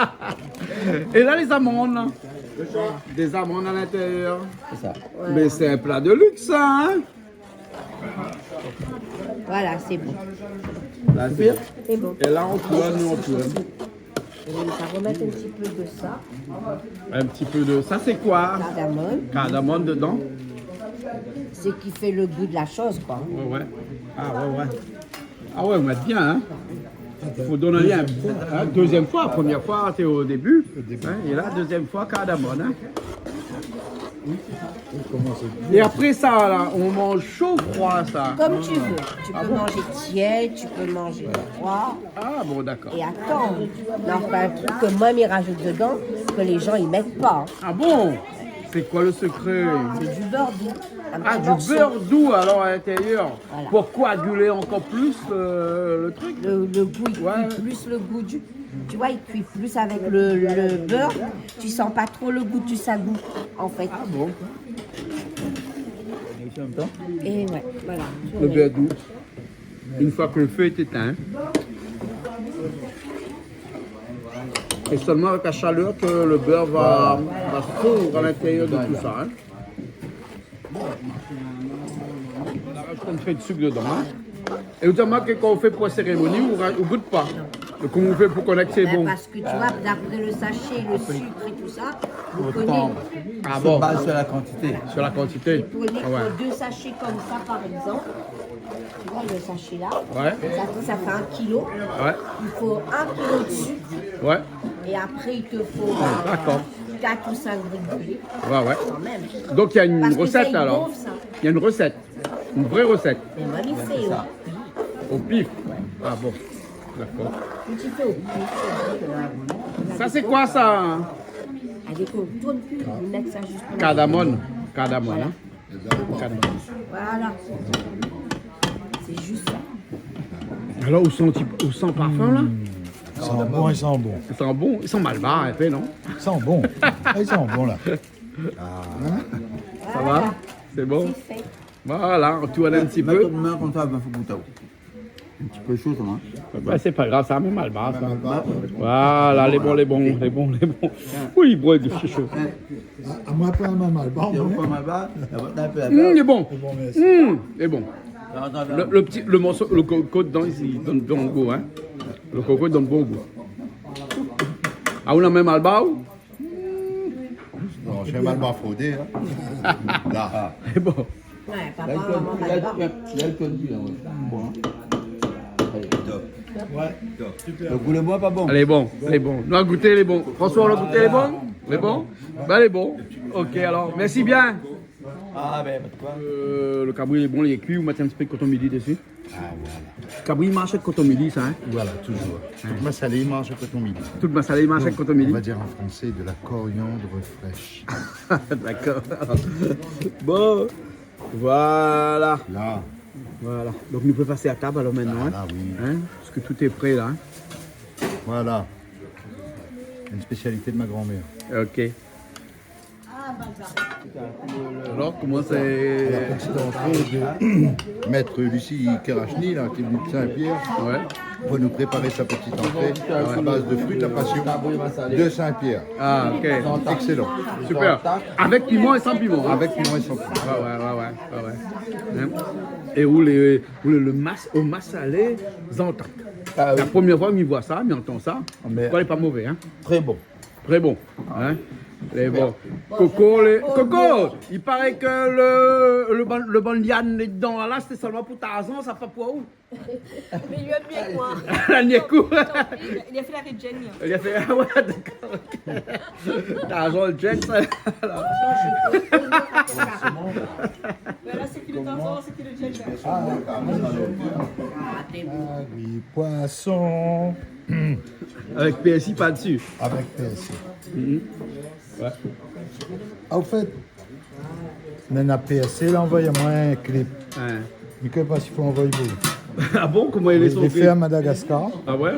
Et là, les amandes, là. Des amandes à l'intérieur. C'est ça. Voilà. Mais c'est un plat de luxe, ça, hein ? Voilà, c'est bon. Là, c'est bon. Et là, on tourne, on tourne. Et on va remettre un petit peu de ça. Un petit peu de, ça, c'est quoi ? Cardamome. Cardamome dedans. Ce qui fait le goût de la chose, quoi. Ouais, ouais. Ah, ouais, ouais. Ah ouais, on met bien, hein. Faut donner un, hein, deuxième fois. Première fois, c'est au début. Au début. Hein, et là, deuxième fois, cardamome, hein. Et après ça, là, on mange chaud ou froid, ça ? Comme tu veux. Tu peux manger tiède, tu peux manger froid. Ah bon, d'accord. Et attends, non, c'est pas un truc que moi, mi rajoute dedans, que les gens, ils mettent pas, hein. Ah bon ? C'est quoi le secret ? C'est du beurre doux. Un petit morceau. Ah, du beurre doux, alors, à l'intérieur. Voilà. Pour coaguler encore plus, euh, le truc ? Le, le goût, il cuit plus le goût du, tu vois, il cuit plus avec le, le beurre. Tu sens pas trop le goût du sagou, en fait. Ah bon ? Et ouais, voilà. Le beurre doux. Une fois que le feu est éteint. Et seulement avec la chaleur que le beurre va, va fondre à l'intérieur de tout ça, hein. On rajoute un peu de sucre dedans, hein. Et vous savez que quand on fait pour la cérémonie, on ra-, on goûte pas. Donc, comment on fait pour connaître si c'est bon ? Ben, parce que tu vois, d'après le sachet, le sucre et tout ça, on connaît. Ah bon ? On se base sur la quantité. Sur la quantité. Ah ouais. Il faut deux sachets comme ça, par exemple. Tu vois le sachet là ? Ouais. Ça, ça fait un kilo. Ouais. Il faut un kilo de sucre. Ouais. Et après, il te faut, euh, quatre ou cinq briques de lait. D'accord. Ouais, ouais. Quand même. Donc, il y a une recette, alors. Parce que ça, il gonfle, ça. Il y a une recette. Une vraie recette. Mais moi, mi fé au pif. Au pif ? Ah bon. D'accord. Mi fé au pif. Ça, c'est quoi, ça ? Allez, qu'on tourne plus, on met ça juste pour la... Cardamone. Cardamone, hein. Voilà. Voilà. C'est juste ça. Alors, ou sent, ou sent parfum, là ? I san bon, i san bon. I san bon, i san malbar, in pé, non ? I san bon. Ah, i san bon, la. Ah. Ça va ? C'est bon ? C'est fait. Voilà, on tourne un petit peu. Mèt out min konmsa, bin, fo gout. Un petit peu chaud, ça, hein ? Ouais, c'est pas grave, ça, même malbar, ça. Malbar. Voilà, lé bon, lé bon, lé bon, lé bon. Oui, brèd, c'est chaud. Ah, ah, moi, pas un malbar, moi. Pas malbar, la va taper la... Mm, lé bon. Lé bon, merci. Mm, lé bon. Attends, attends. Le, le petit, le morceau, le coco dedans, ici, il donne bon goût, hein. Le coco donne bon goût. Ah, on a même malbar, ou ? Non, c'est un malbar fraudé, hein. Là. Lé bon. Ouais, papa, maman, malbar. Là, il te dit, hein, ouais. Bon, hein. Allez, top. Ouais, top. Super. Le goût, lé bon, pas bon ? Lé bon, lé bon. Nou la gouté, lé bon. François, nou la gouté, lé bon ? Lé bon ? Bin, lé bon. Ok, alors, merci bien. Ah, ben, pas de quoi. Euh, le cabri lé bon, lé kui, ou mèt un petit peu de coton midi dessus. Ah, voilà. Kabri i marsh èk koton mili, sa, in ? Voilà, toujours. Tout massalé i marsh èk koton mili. Tout massalé i marsh èk koton mili. Donc, on va dire en français de la coriandre fraîche. D'accord. Bon, voilà. Là. Voilà. Donc, nou pé pasé à table alors maintenant, hein ? Ah, là, oui. Hein ? Parce que tout est prêt, là, hein ? Voilà. Une spécialité de ma grand-mère. Ok. Alors, comment c'est ? À la petite entrée de Maître Lucie Kerachny, là, qui est venu de Saint-Pierre, ouais, pour nous préparer sa petite entrée à base de fruits de la passion de Saint-Pierre. Ah, ok. Excellent. Super. Avec piment et sans piment, hein ? Avec piment et sans piment. Ouais, ouais, ouais, ouais, ouais, ouais. Hein ? Et ou lé, ou lé, le mas-, o massalé zantak. Ah, oui. La première fois mi voi sa, mi antann sa. Mais mi kroi lé pa mové, hein ? Très bon. Très bon, hein ? Lé bon. Coco, lé, Coco, il paraît que le, le ban-, le bann liane lé dedan la, c'était seulement pour Tarzan, sa pa pou ou. Mais il lui a mis quoi ? La nièkou. Il a fait la Red Jane, là. Il a fait, ah ouais, d'accord, ok. Tarzan, le Jane, ça, là. Mais là, c'est qui le Tarzan, c'est qui le Jane, là ? Ah, oui, poisson. Avec persil par-dessus. Avec persil. Mhm. Ouais. Ah, au fait, nana persil la anvoy amoin in clip. Ouais. Mi koné pa si fo anvoy pou li. Ah bon ? Koman i lé, son clip ? Li fé à Madagascar. Ah ouais ?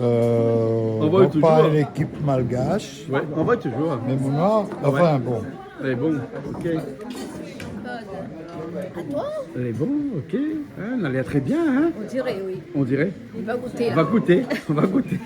Euh, anvoy donc toujours. Par l'équipe malgache. Ouais, anvoy toujours. Mais mon noir, ah ouais, enfin, bon. Lé bon, ok. À toi ? Lé bon, ok. Hein, na lèr très bien, hein ? On dirait, oui. On dirait. On va goûter, hein. On va goûter, on va goûter.